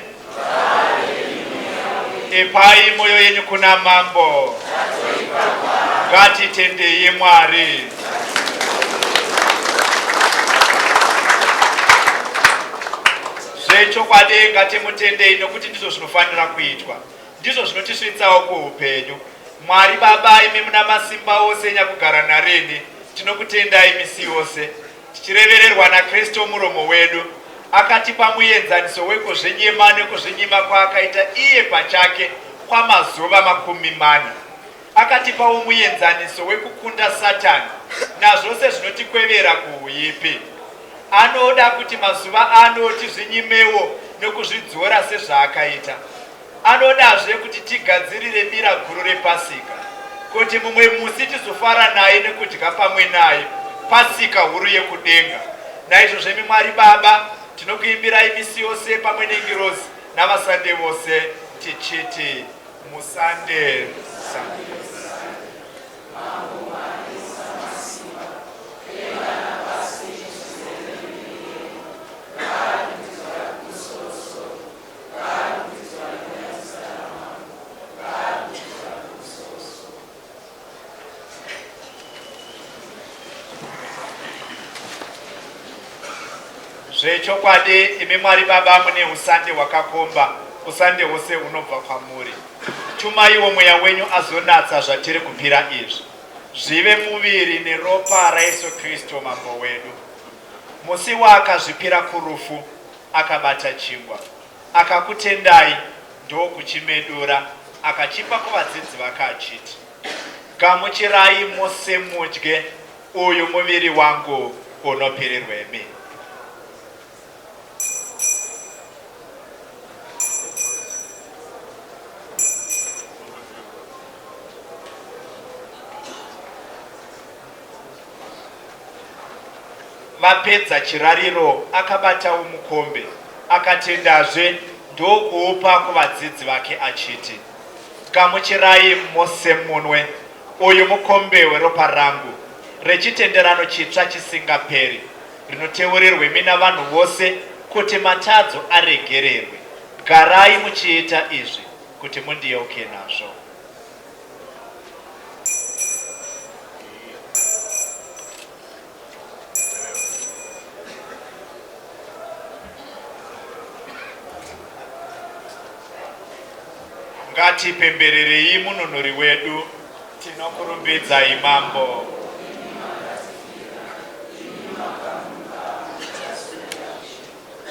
Ipai moyo yenyu kuna Mambo. Ngatitendei Mwari. Zvechokwadi ngatimutendei nokuti ndizvo zvinofanira kuitwa. Ndizvo zvinotisvitsawo kuupenyu. Mwari Baba, imi muna masimba ose nyakugara narini, tinokutendai misi yose. Tichirevererwa naKristu muromo wedu, akatipa muenzaniso wekuzvinyima nekuzvinyima kwaakaita iye pachake kwamazuva 40. Akatipawo muenzaniso wekukunda Satani nazvose zvinotikwevera kuhuipi. Anoda kuti mazuva ano tizvinyimewo nokuzvidzora sezvaakaita. Anodazve kuti tigadzirire bira guru rePasika, kuti mumwe musi tizofara naye nekudya pamwe naye Pasika huru yekudenga. Naizvozvo imi Mwari Baba, tinokuimbirai misi yose pamwe nengirozi navasande vose tichiti, Musande, musande. Zvechokwadi imi Mwari Baba mune usande hwakakomba, usande hwose hunobva kwamuri. Tumaiwo Mweya wenyu azonatsa zvatiri kupira izvi, zvive muviri neropa raYesu Kristu Mambo wedu. Musi waakazvipira kurufu, akabata chingwa, akakutendai, ndokuchimedura, akachipa kuvadzidzi vake achiti, Gamuchirai mose mudye, uyu muviri wangu unopirirwemi. Vapedza chirariro, akabatawo mukombe, akatendazve, ndokuupa kuvadzidzi vake achiti, Gamuchirai mose munwe, uyu mukombe weropa rangu, rechitenderano chitsva chisingaperi, rinoteurirwa imi navanhu vose kuti matadzo aregererwe. Garai muchiita izvi kuti mundiyeuke nazvo. Ngatipembererei mununuri wedu, tinokurumbidzai Mambo.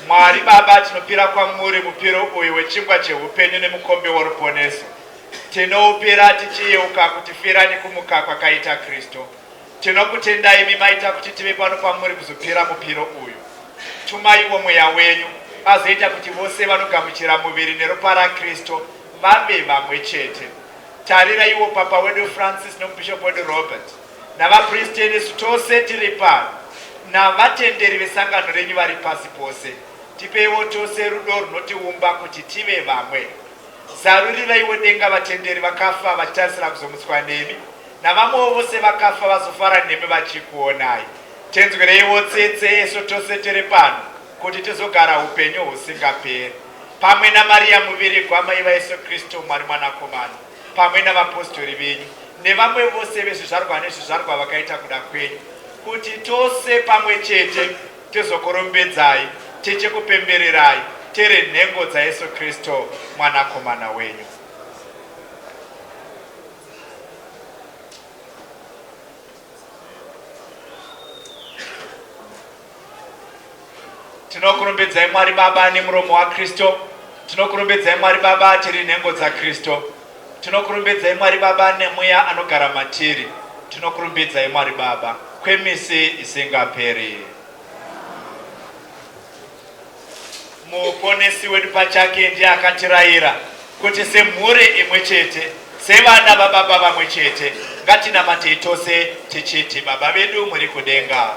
Mwari Baba, tinopira kwamuri mupiro uyu wechingwa chehupenyu nemukombe woruponeso. Tinoupira tichiyeuka kutifira nekumuka kwakaita Kristu. Tinokutendai imi maita kuti tive pano pamuri kuzopira mupiro uyu. Tumaiwo Mweya wenyu azoita kuti vose vanogamuchira muviri neropa raKristu vave vamwe chete. Tariraiwo Papa wedu Francis noMubishop wedu Robert navapristi nesu tose tiri pano navatenderi vesangano renyu vari pasi pose. Tipeiwo tose rudo runotiumba kuti tive vamwe. Zaruriraiwo denga vatenderi vakafa vachitarisira kuzomutswa nemi, navamwewo vose vakafa vazofara nemi vachikuonai. Tinzwireiwo tsitsi isu tose tiri pano kuti tizogara upenyu husingaperi pamwe naMaria muvirigwa mai vaYesu Kristu Mwari Mwanakomana pamwe navapostori venyu nevamwe vose vezvizvarwa nezvizvarwa vakaita kuda kwenyu kuti tose pamwe chete Tizokurumbidzai, tichikupembererai, tiri nhengo dzaYesu Kristu, Mwanakomana wenyu. Tinokurumbidzai Mwari Baba nemuromo waKristu. Tinokurumbidzai Mwari Baba tiri nhengo dzaKristu. Tinokurumbidzai Mwari Baba nemweya anogara matiri. Tinokurumbidzai Mwari Baba kwemisi isingaperi. Muponesi wedu pachake ndiye akatirayira kuti semhuri imwe chete, sevana vababa vamwe chete, ngatinamatei tose tichiti, Baba vedu muri kudenga.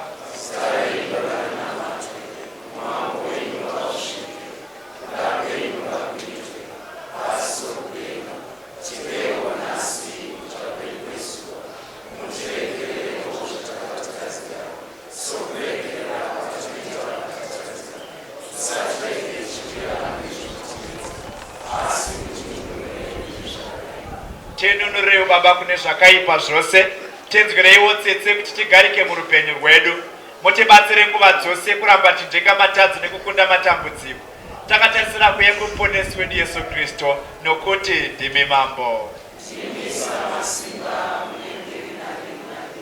Tinunureiwo Baba kune zvakaipa zvose, tinzwireiwo tsitsi kuti tigarike murupenyu rwedu. Mutibatsire nguva dzose kuramba tichinzvenga matadzo nekukunda matambudziko, takatarisira kuuya kweMuponesi wedu Yesu Kristu, nokuti ndimi Mambo.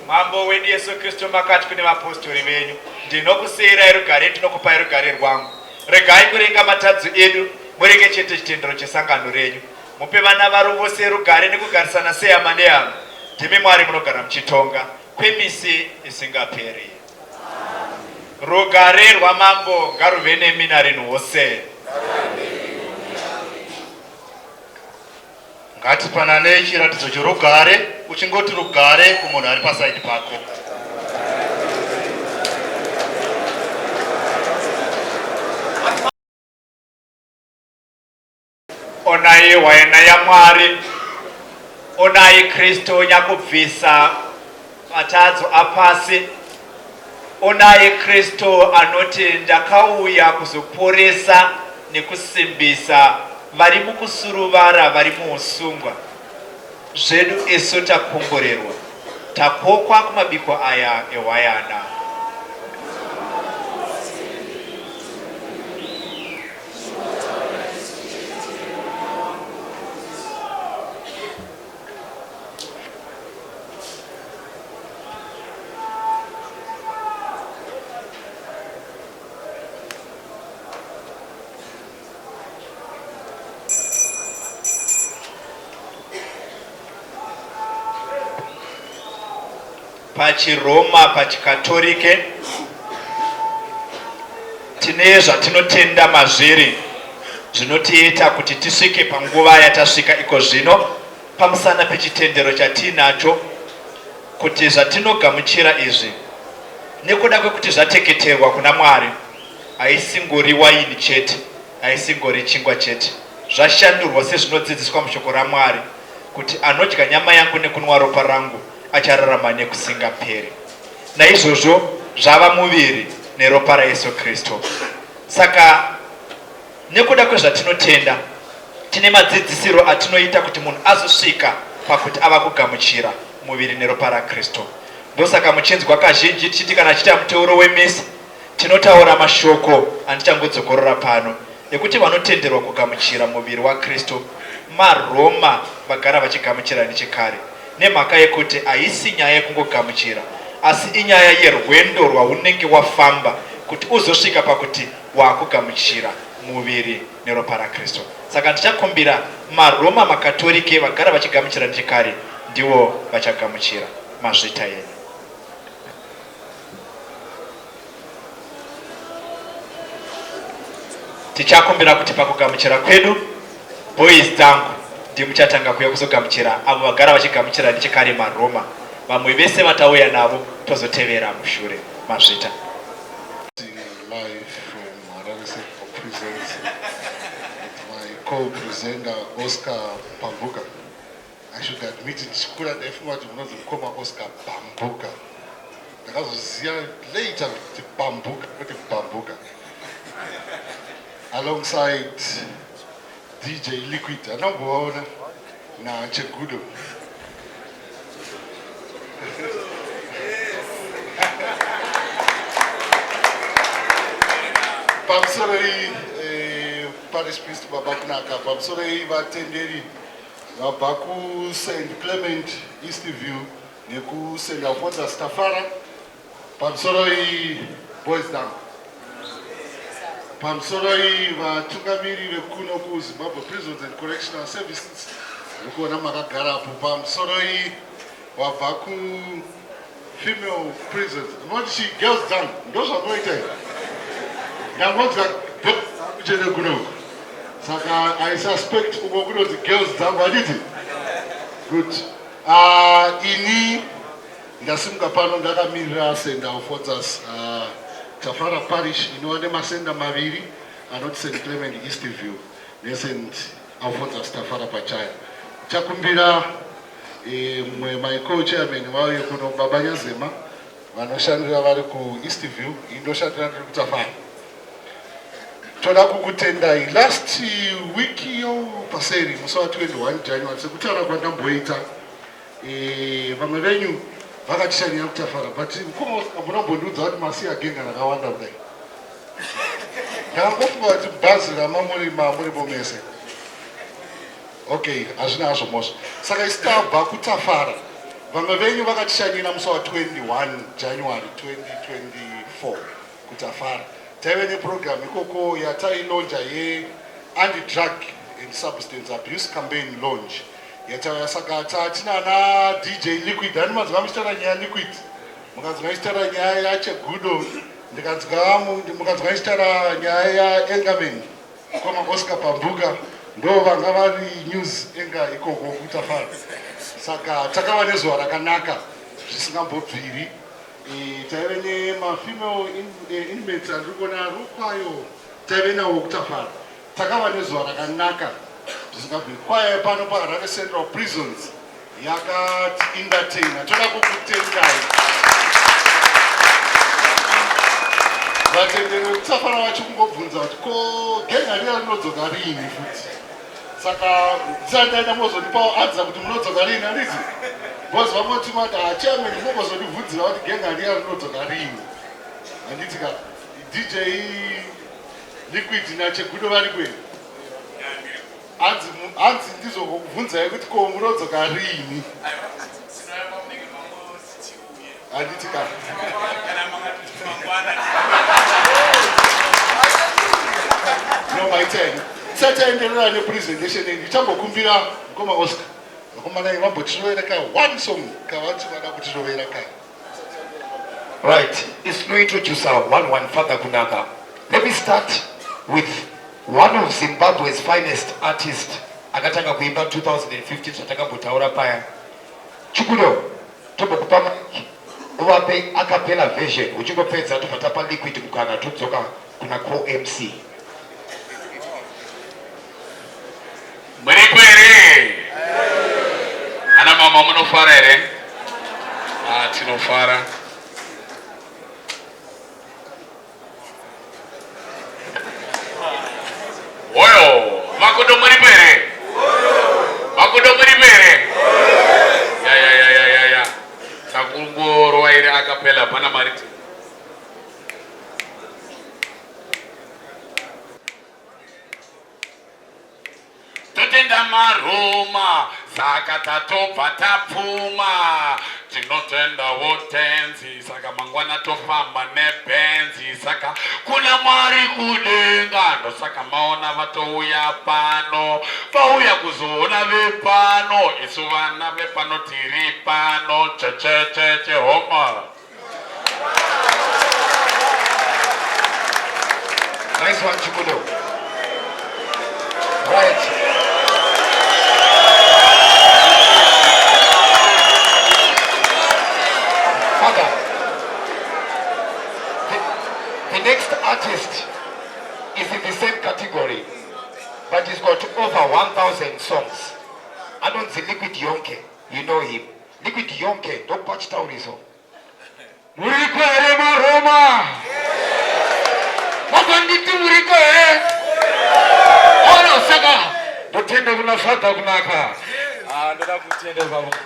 Mambo wedu Yesu Kristu makati kune vapostori venyu, ndinokusiyirai rugare, ndinokupai rugare rwangu. Regai kurenga matadzo edu, murenge chete chitendero chesangano renyu. Mupe vana varo vose rugare nekugarisana sehama nehama. Ndimi Mwari munogara muchitonga kwemisi isingaperi. Rugare rwaMambo ngaruve nemi narinhi wose. Ngatipananei chiratidzo chorugare uchingoti rugare kumunhu ari pasaidi pako. Onai hwayana yaMwari, onai Kristu nyakubvisa matadzo apasi. Onai Kristu anoti ndakauya kuzoporesa nekusimbisa vari mukusuruvara vari muusungwa. Zvedu isu takomborerwa, takokwa kumabiko aya ehwayana. PachiRoma, pachiKatorike, tine zvatinotenda mazviri zvinotiita kuti tisvike panguva yatasvika iko zvino pamusana pechitendero chatiinacho kuti zvatinogamuchira izvi nekuda kwekuti zvateketerwa kuna Mwari haisingori waini chete, haisingori chingwa chete, zvashandurwa sezvinodzidziswa mushoko raMwari kuti anodya nyama yangu nekunwa ropa rangu achararama nekusingaperi. Naizvozvo zvava muviri neropa raYesu Kristu. Saka nekuda kwezvatinotenda, tine madzidzisiro atinoita kuti munhu azosvika pakuti ava kugamuchira muviri neropa raKristu. Ndosaka muchinzwa kazhinji tichiti kana tichiita muteuro wemisi, tinotaura mashoko andichangodzokorora pano ekuti vanotenderwa kugamuchira muviri waKristu maRoma vagara vachigamuchira nechekare nemhaka yekuti haisi nyaya yekungogamuchira asi inyaya yerwendo rwaunenge wafamba kuti uzosvika pakuti wakugamuchira muviri neropa raKristu. Saka ndichakumbira maRoma maKatorike vagara vachigamuchira nechekare ndivo vachagamuchira. Mazvita yenyu. Tichakumbira kuti pakugamuchira kwedu boys dzangu ndimuchatanga kuuya kuzogamuchira avo vagara vachigamuchira nechekare maRoma vamwe vese vatauya navo tozotevera mushure. Mazvita. Live from Harare Central Prisons with my co-presenter Oscar Pambuka. I should admit ndichikura ndaifunga kuti munonzi mukoma Oscar Bambuka. Ndakazoziva later kuti Bambuka kwete Bambuka. Alongside DJ Liquid anombovaona naChegudo. Pamusoro iyi eh, parish priest Baba Kunaka, pamusoro iyi vatenderi Vabva kuSt Clement Eastview nekuSt Alphonsus Tafara. Pamusoro iyi boys dam. Pamusoro iyi vatungamiri vekuno kuZimbabwe Prisons and Correctional Services ndikuona makagarapo. Pamusoro iyi vabva ku female prisons unoti chi girls dam ndozvamunoita here ndangonzwa chete kunoku saka i suspect uko kunonzi girls dzangu handiti good uh, ini ndasimuka pano ndakamirira st alphonsus uh, tafara parish inova nemasenda maviri anoti st clement east view neSt Alphonsus Tafara Pachaya. Chakumbira eh, mumwe my co-chairman vauye kuno Baba Nyazema vanoshandira vari kuEast View, indoshandira ndiri kuTafara. Toda kukutendai last week yo paseri musi wa 21 January sekutaura kwandamboita eh, vamwe venyu vakatishanyira kuTafara but mukoma munombondiudza kuti masiya genga rakawanda kudai Ndakangofunga kuti bhazi ramamuri mamurimo mese. Okay, hazvina hazvo mhosva. Saka isu tabva kuTafara. Vamwe venyu vakatishanyira musi wa 21 January 2024 kuTafara. Taive neprogram ikoko yatailonja ye anti-drug and substance abuse campaign launch yatauya saka tatina ana DJ Liquid. Ani manzwa muchitaura nyaya Liquid? Mukanzwa ichitaura nyaya yaChegudo ndikanzwa mukanzwa ichitaura nyaya yaEngerman mukoma Oscar Pambuka ndo vanga vari news enga ikoko kuTafara saka takava nezuva rakanaka zvisingambobviri e, taive nemafemale e, inmates andiri kuona rukwayo taive nawo kuTafara Takava nezuva rakanaka zvisingabviri. Kwaya yepano paHarare Central Prisons yakati entertainer. Toda kukutendai. Vatenderi vekuTafara vachikungobvunza kuti ko genga riya rinodzoka riini futi. Saka ndisati ndaenda mozondipawo answer kuti munodzoka riini handiti? Because vangoti mati ah chairman mongozondibvunzira kuti genga riya rinodzoka riini. Handiti ka DJ Liquid naChegudo variko here? Hanzi hanzi ndizokubvunzai kuti ko munodzoka riini? Handiti ka. No maita henyu. Tisati taenderera nepresentation yenyu ndichambokumbira mukoma Oscar. Vakomana vambotirovera ka one song kavati vada kutirovera ka. Right, it's no introducer one one Father Kunaka. Let me start with one of Zimbabwe's finest artists akatanga kuimba 2015 zvatakambotaura paya. Chikudo, tombokupa mic uvape acapella version uchingopedza tobva tapa liquid mukana todzoka kuna co-MC. Muripo here? Ana mama munofara here? Ah, tinofara. Hoyo, makodo muripo here? Makodo muripo here? Ya ya ya ya ya ya. Takungorova here akapela pana mari. Totenda maRoma saka tatobva tapfuma tinotendawo tenzi saka mangwana tofamba nebhenzi saka kuna Mwari kudenga ndosaka maona vatouya pano vauya kuzoona vepano isu vana vepano tiri pano chechecheche homa Nice one, Chikudo. Right. Father, the next artist is in the same category, but he's got over 1,000 songs. Anonzi Liquid Yonke, you know him. Liquid Yonke, ndokupa chitauriso. Muriko here maRoma? Makanditi muriko here? Oro saka ndotenda kuna Father kunaka. Ah, ndoda kutenda baba.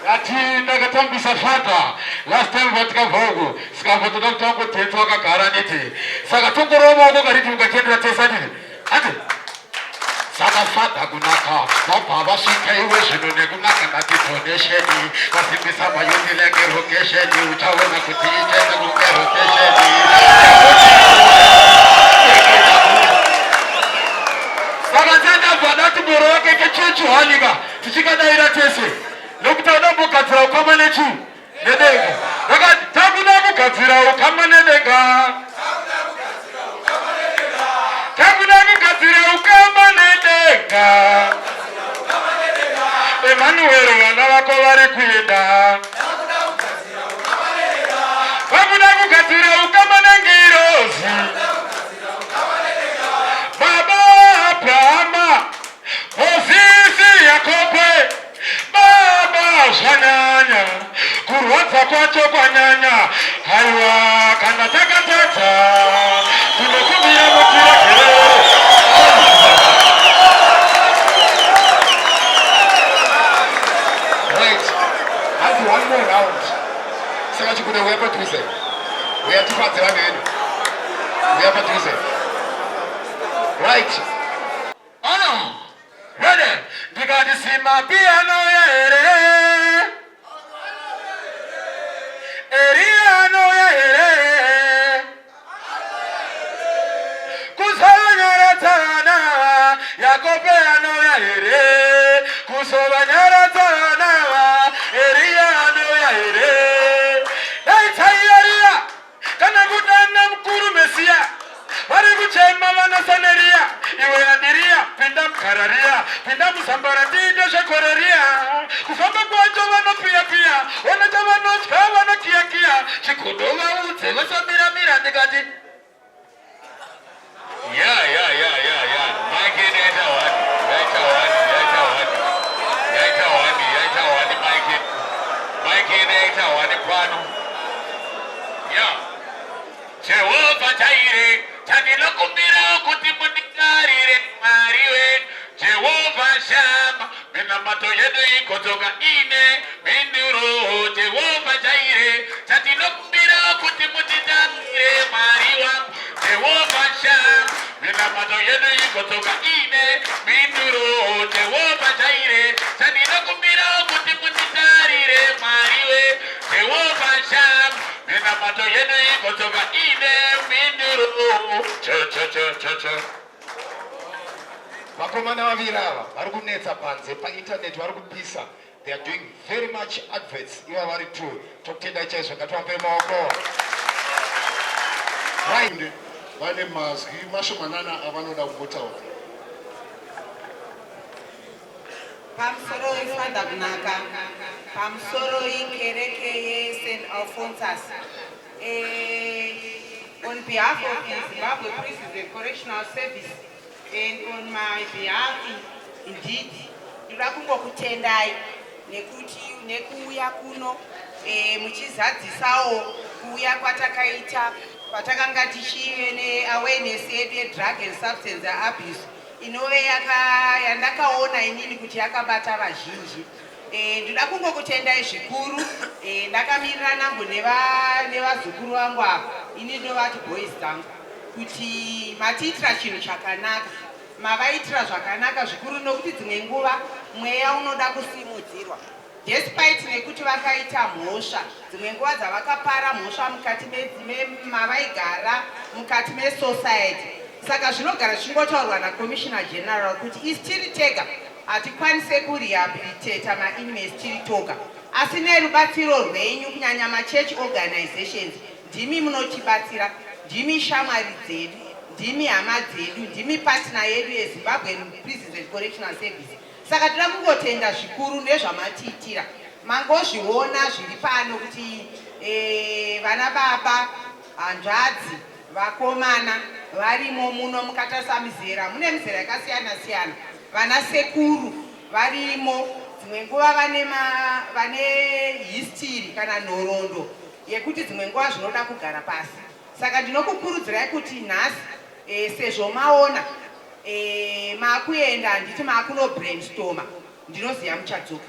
Ati ndakatambisa Father last time vatikabva uku sikabva toda kuti angotentsa wakagara nditi saka tongorova maoko kariti ukatendera tese anditi ati Saka Father kunaka vabva vasvika iwe zvino nekunaka ndati donation vasimbisa mayuti like rokesheni uchaona kuti ichaita kunge rokesheni saka chandabva ndati moro wake kechechi hwanika tichikadaira tese nokuti anombogadzira ukama nechii nedenga vakati takuda kugadzira ukama nedenga takuda kugadzira ukama nedenga emanueri vana vako vari kuenda vakuda kugadzira ukama nengirozi baba abrahama mozisi yakobe Baba zvanyanya, kurwadza kwacho kwanyanya. Haiwa kana takatadza tinokumbira mutiregerere. Right. Hanzi one more round. Saka chikuda uya padhuze. Uya tipadze vanhu vedu. Uya padhuze. Right. Ano, ready, ndikati simapiano here Eria anouya here kuzovanyaradza vana Yakobe anouya here kuzovanyaradza vana Eria anouya here daidzai Eria Kana kudana mukuru Mesiya, vari kuchema vana Saneriya, iwe Andiriya, pinda muGarariya, pinda muzambara tiite zvekoreriya. Kufamba kwacho vanopiya-piya, ona chavanotya vanokiya-kiya, chikodo vaudze vasamira-mira ndikati Ya ya ya ya ya. Mike yaita one. Yaita one. Yaita one. Yaita one. Yaita one Mike. Mike yaita one pano. Ya. Jehovha Jaire, chandinokumbira kuti munditarire Mwari wedu. Jehovha Shama, minamato yedu igodzoka ine mhinduro. Jehovha Jaire, chandinokumbira kuti mutitarire Mwari wangu. Jehovha Shama, minamato yedu igodzoka ine mhinduro. Jehovha Jaire, chandinokumbira kuti mutitarire Mwari wedu. Jehovha Shama, minamato yedu igodzoka ine mhinduro. Che che che che che. Vakomana vaviri ava vari kunetsa panze paintaneti vari kupisa. They are doing very much adverts iva vari two. Tokutendai chaizvo ngativape maoko. Right. Vane mazwi mashomanana avanoda kumbotaura. Pamusoroi Father Kunaka, pamusoroi kereke yeSt Alphonsus. Eh, on behalf of the Zimbabwe Prisons and Correctional Service and on my behalf indeed, ndoda kungokutendai nekuti nekuuya kuno eh, muchizadzisawo kuuya kwatakaita kwatakanga tichive neawareness yedu yedrug and substance abuse inove yandakaona inini kuti yakabata vazhinji. E, ndoda kungokutendai zvikuru e, ndakamirira nangu nevazukuru vangu ava, ini ndovati boys dzangu kuti matiitira chinhu chakanaka, mavaitira zvakanaka zvikuru nokuti dzimwe nguva mweya unoda kusimudzirwa despite nekuti vakaita mhosva dzimwe nguva dzavakapara mhosva mukati mavaigara mukati mesociety. Saka zvinogara zvichingotaurwa naCommissioner General kuti isi tiri tega hatikwanise kurehabilitata mainmates tiri toga, asi nerubatsiro rwenyu kunyanya machurch organizations ndimi munotibatsira, ndimi shamwari dzedu, ndimi hama dzedu, ndimi partner yedu yeZimbabwe Prisons and Correctional Service. Saka toda kungotenda zvikuru nezvamatiitira. Mangozviona zviri pano kuti eh, vana baba, hanzvadzi, vakomana varimo muno mukatarisa mizera, mune mizera yakasiyana siyana. Vana sekuru varimo, dzimwe nguva vane, ma, vane history kana nhoroondo yekuti dzimwe nguva zvinoda kugara pasi. Saka ndinokukurudzirai kuti nhasi e, sezvo maona e, makuenda handiti makuno brainstorma ndinoziva muchadzoka.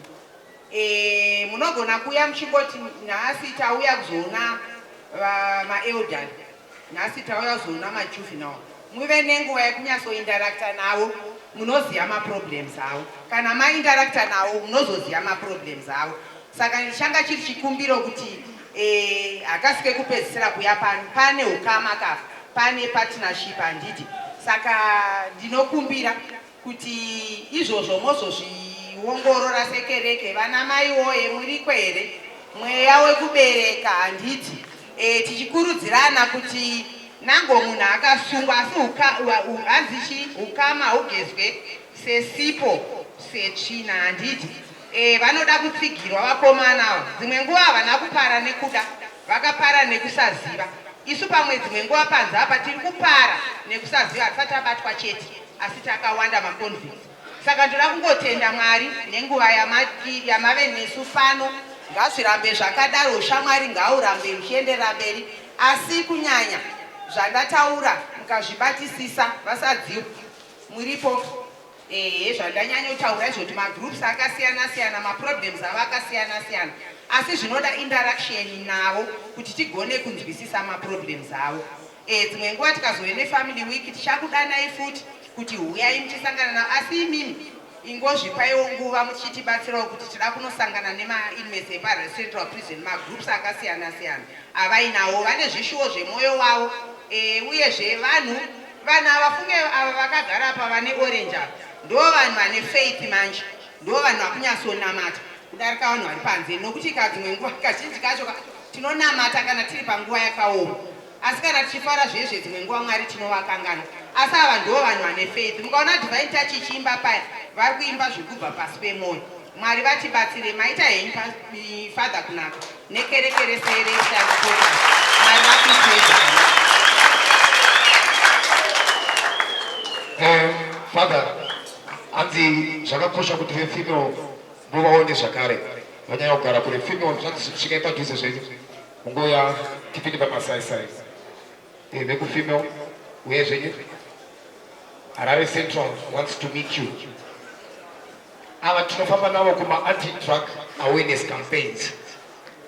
E, munogona kuuya muchingoti nhasi tauya kuzoona maelderly, nhasi tauya kuzoona majuvenile. Muve nenguva yekunyatsointeracta navo, munoziva maproblems avo. Kana mainteracta navo munozoziva maproblems avo. Saka changa chiri chikumbiro kuti eh, hakasi kekupedzisira kuya pano, pane ukama kafa, pane partnership handiti. Saka ndinokumbira kuti izvozvo mozozviongorora sekereke. Vana mai woye muriko here? Mweya wekubereka handiti? E, tichikurudzirana kuti nango munhu akasungwa asi hanzi chi ukama hugezwe sesipo setsvina handiti? E, vanoda kutsigirwa vakomana ava. Dzimwe nguva havana kupara nekuda, vakapara nekusaziva. Isu pamwe dzimwe nguva panze apa tiri kupara nekusaziva, hatisati tabatwa chete, asi takawanda maconvicts. Saka ndoda kungotenda Mwari nenguva yamave nesu pano. Ngazvirambe zvakadaro, ushamwari ngaurambe uchienderera mberi. Asi kunyanya zvandataura mukazvibatisisa, vasadziwa muripo. Ehe zvandanyanyotaura izvo kuti magroups akasiyana siyana maproblems avo akasiyana siyana asi zvinoda interaction navo kuti tigone kunzwisisa maproblems avo. Eh dzimwe nguva tikazove nefamily week tichakudanai futi kuti huyai muchisangana navo asi imimi ingozvipaiwo nguva muchitibatsirawo kuti tida kunosangana nemainmates epaCentral Prison magroups akasiyana siyana avainawo vane zvishuwo zvemwoyo wavo eh, uyezve vanhu Vanhu ava funge ava vakagara apa vane orange ava ndo vanhu vane faith manje ndo vanhu vakunyatsonamata kudarika vanhu vari panze nokuti ka dzimwe nguva kazhinji kacho ka tinonamata kana tiri panguva yakaoma asi kana tichifara zvezve dzimwe nguva Mwari tinovakanganwa asi ava ndo vanhu vane faith mukaona divine touch ichiimba paya vari kuimba zvekubva pasi pemwoyo Mwari vatibatsire maita henyu father kunaka nekereke rese reSanikoka Mwari vakuitirei zvakanaka. Eh, father hanzi zvakakosha kuti vefemale muvaone zvakare vanyanya kugara kure female zvanzi svikai padhuze zvenyu mungoya tipinde pamasaisai eh, vekufemale uye zvenyu Harare Central wants to meet you Ava tinofamba navo kuma anti drug awareness campaigns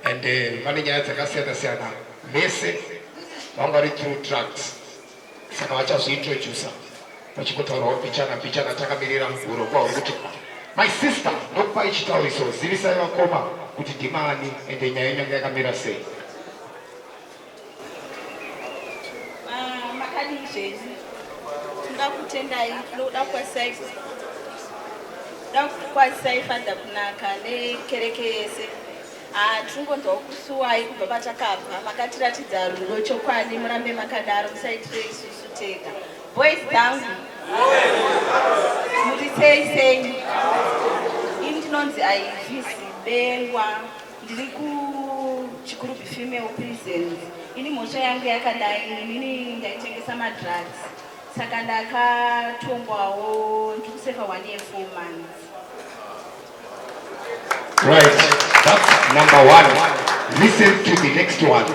and eh, vane nyaya dzakasiyana siyana vese vanga vari through drugs saka vachazviintroducer vachingotaurawo mbichana mbichana takamirira urongwa huri kuti my sister ndokupai chitauriso zivisai vakoma kuti ndimani ende nyaya inenge yakamira sei. Ah, makadii zvenyu? Tinoda kutendai, tinoda kukwazisai. Ndoda kukwazisai Father Kunaka nekereke yese. Ah, tinongonzwawo kusuwai kubva patakabva. Makatiratidza rudo chokwadi, murambe makadaro, musaitire isusu tega. Boys dzangu. Muri sei sei? Ini ndinonzi Ivy Zibengwa. Ndiri kuChikurubi Female Prisons. Ini mhosva yangu yakadai, inini ndaitengesa madrugs. Saka ndakatongwawo ndikusefa one year four months. Right, that's number one. Listen to the next one.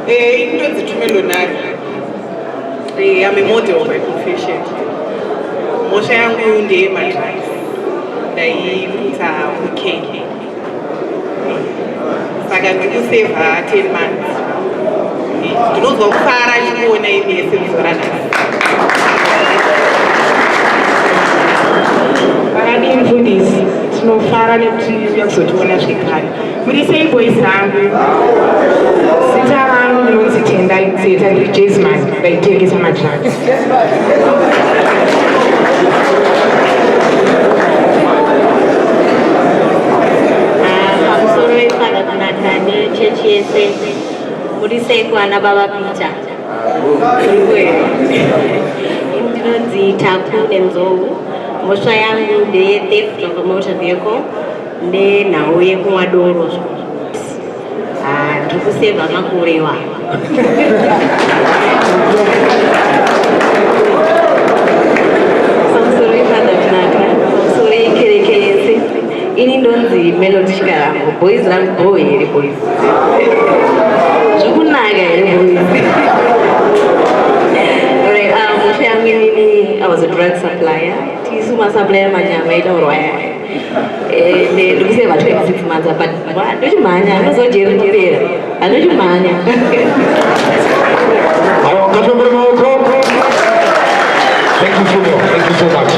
Eh, ndonzi Tumelo Nari. Eh, I'm a model by profession. Mhosva yangu ndeye madrugs. Ndaiita cocaine. Saka ndikusevha 10 months. Eh, ndinonzwa kufara ndikuona imi yese muzuva ranhasi. Vakadii mufundisi, tinofara nekuti uya kuzotiona zvekare. Muri sei boys rangu? Zita rangu ndinonzi Tendai Mutseta, ndiri Jazzman, ndaitengesa madrugs. Pamusoro veFather Kunaka nechechi yese, muri sei kuana baba Peter? Muripo here? Ini ndinonzi Taku Nenzou. Mhosva yangu ndeye theft of a motor vehicle nenhau yekumwa doro. Ah, ndiri kusevha makore iwayo. Pamusoro yeFather Kunaka, pamusoro yekereke yese. Ini ndonzi Melody Chikarango. Boys rangu boy here boys. Zvokunaka here boys. Alright, mhosva yangu inini, I was a drug supplier. Tisu masupplier manyama aitaurwa aya. Eh, ndikuseva 26 months but ndochimhanya, andozojeri ndopera. Andochimhanya. Aiwa, ngatiombe maoko. Thank you so much. Thank you so much.